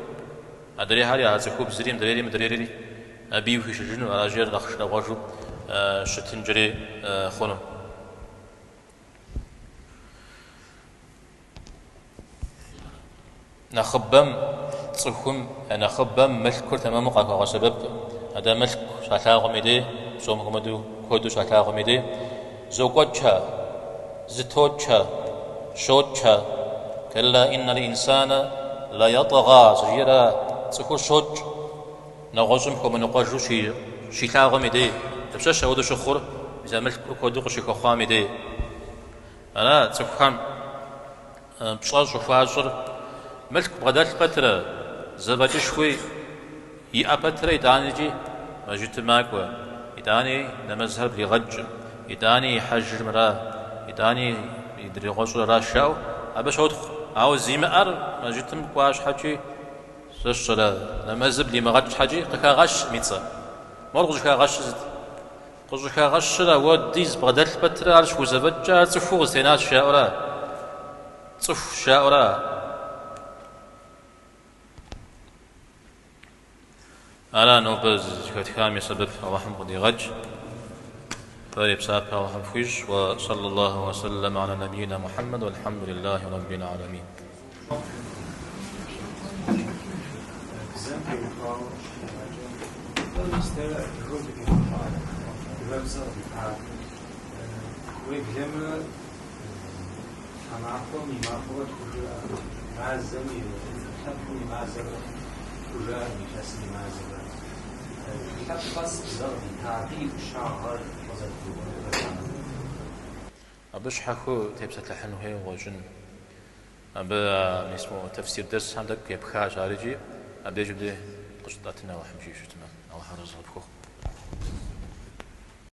[SPEAKER 1] адрейхэри, а цӏыхубзри, мыдрейри, мыдрейри абыи ухишыжыну, аращи ар нэхъ шынагъуэжу щытынкӏэри хъуну. Нэхъыбэм цӏыхум я нэхъыбэм мылъкур тэмэму къахуэгъэсэбэпкъым. Атӏэ мылъку щалъагъум и дей, псом хуэмыдэу куэду щалъагъум и дей, зокӏуэкӏхэ, зытокӏхэ, щокӏхэ. Кэлла иннал инсанэ ла ятӏгъа щӏыжиӏэра, цӏыхур щокӏ, нэгъуэщӏым хуэмыныкъуэжу щилъагъум и дей. Дапщэщ апхуэдэу щыхъур, мис а мылъкур куэду къыщыхэхъуам и дей. Ара цӏыхухэм пщӏэ щӏыхуащӏыр мылъку бгъэдэлъ пэтрэ, зэфӏэкӏышхуи иӏэ пэтрэ итӏанэкӏи мэжджытым макӏуэ, итӏани нэмэзхэр блигъэкӏым, итӏани и хьэжыр мыра, итӏани и дригъуэщӏыр аращ жаӏэу абы щотхъу. Ауэ зимыӏэр мэжджытым кӏуа щхьэкӏи, сэ сщӏэрэ, нэмэзыр блимыгъэкӏ щхьэкӏи къыхагъэщкъым и цӏэ. Мор къыщӏыхагъэщыр сыт? Къыщӏыхагъэщыр ауэдиз бгъэдэлъ пэтрэ ар щыхузэфӏэкӏкӏэ ар цӏыхуу къызэтенащ жаӏэура? Цӏыхущ жаӏэура? Ара нобэ зэхэтхам и сэбэп Алыхьым къыдигъэкӏ. Фэри псапэ Алыхьым фхуищӏ. Уэ саллаллаху уэ сэллэм аля набийна Мухьэммэд уэлхьэмдулиллахи раббил аламин.
[SPEAKER 3] Бзэм теухуауэ щыжиӏакӏэ, Тӏэ мис дэ адыгэу дыкъигъэхъуа, адыгэбзэ къыдитар. Уеблэмэ, тхьэмахуэм и махуэхэр тхужыӏэ, мазэм и лъэпкъым и мазэхэр тхужыӏэ, илъэсым и мазэхэр. Лъэпкъ къэс бзэ къыдита, абы и ӏущагъэр къызэрыдгурыӏуэнур хэта?
[SPEAKER 1] Абы щхьэхуэу тепсэлъыхьын хуейуэ къыщӏэкӏын. Абы мис мо тэфсир дэсхэм тӏэкӏу епхащ ар икӏи абдежым де къыщытӏэтын Алыхьым жиӏэу щытмэ, Алыхьыр арэзы къыпхухъу.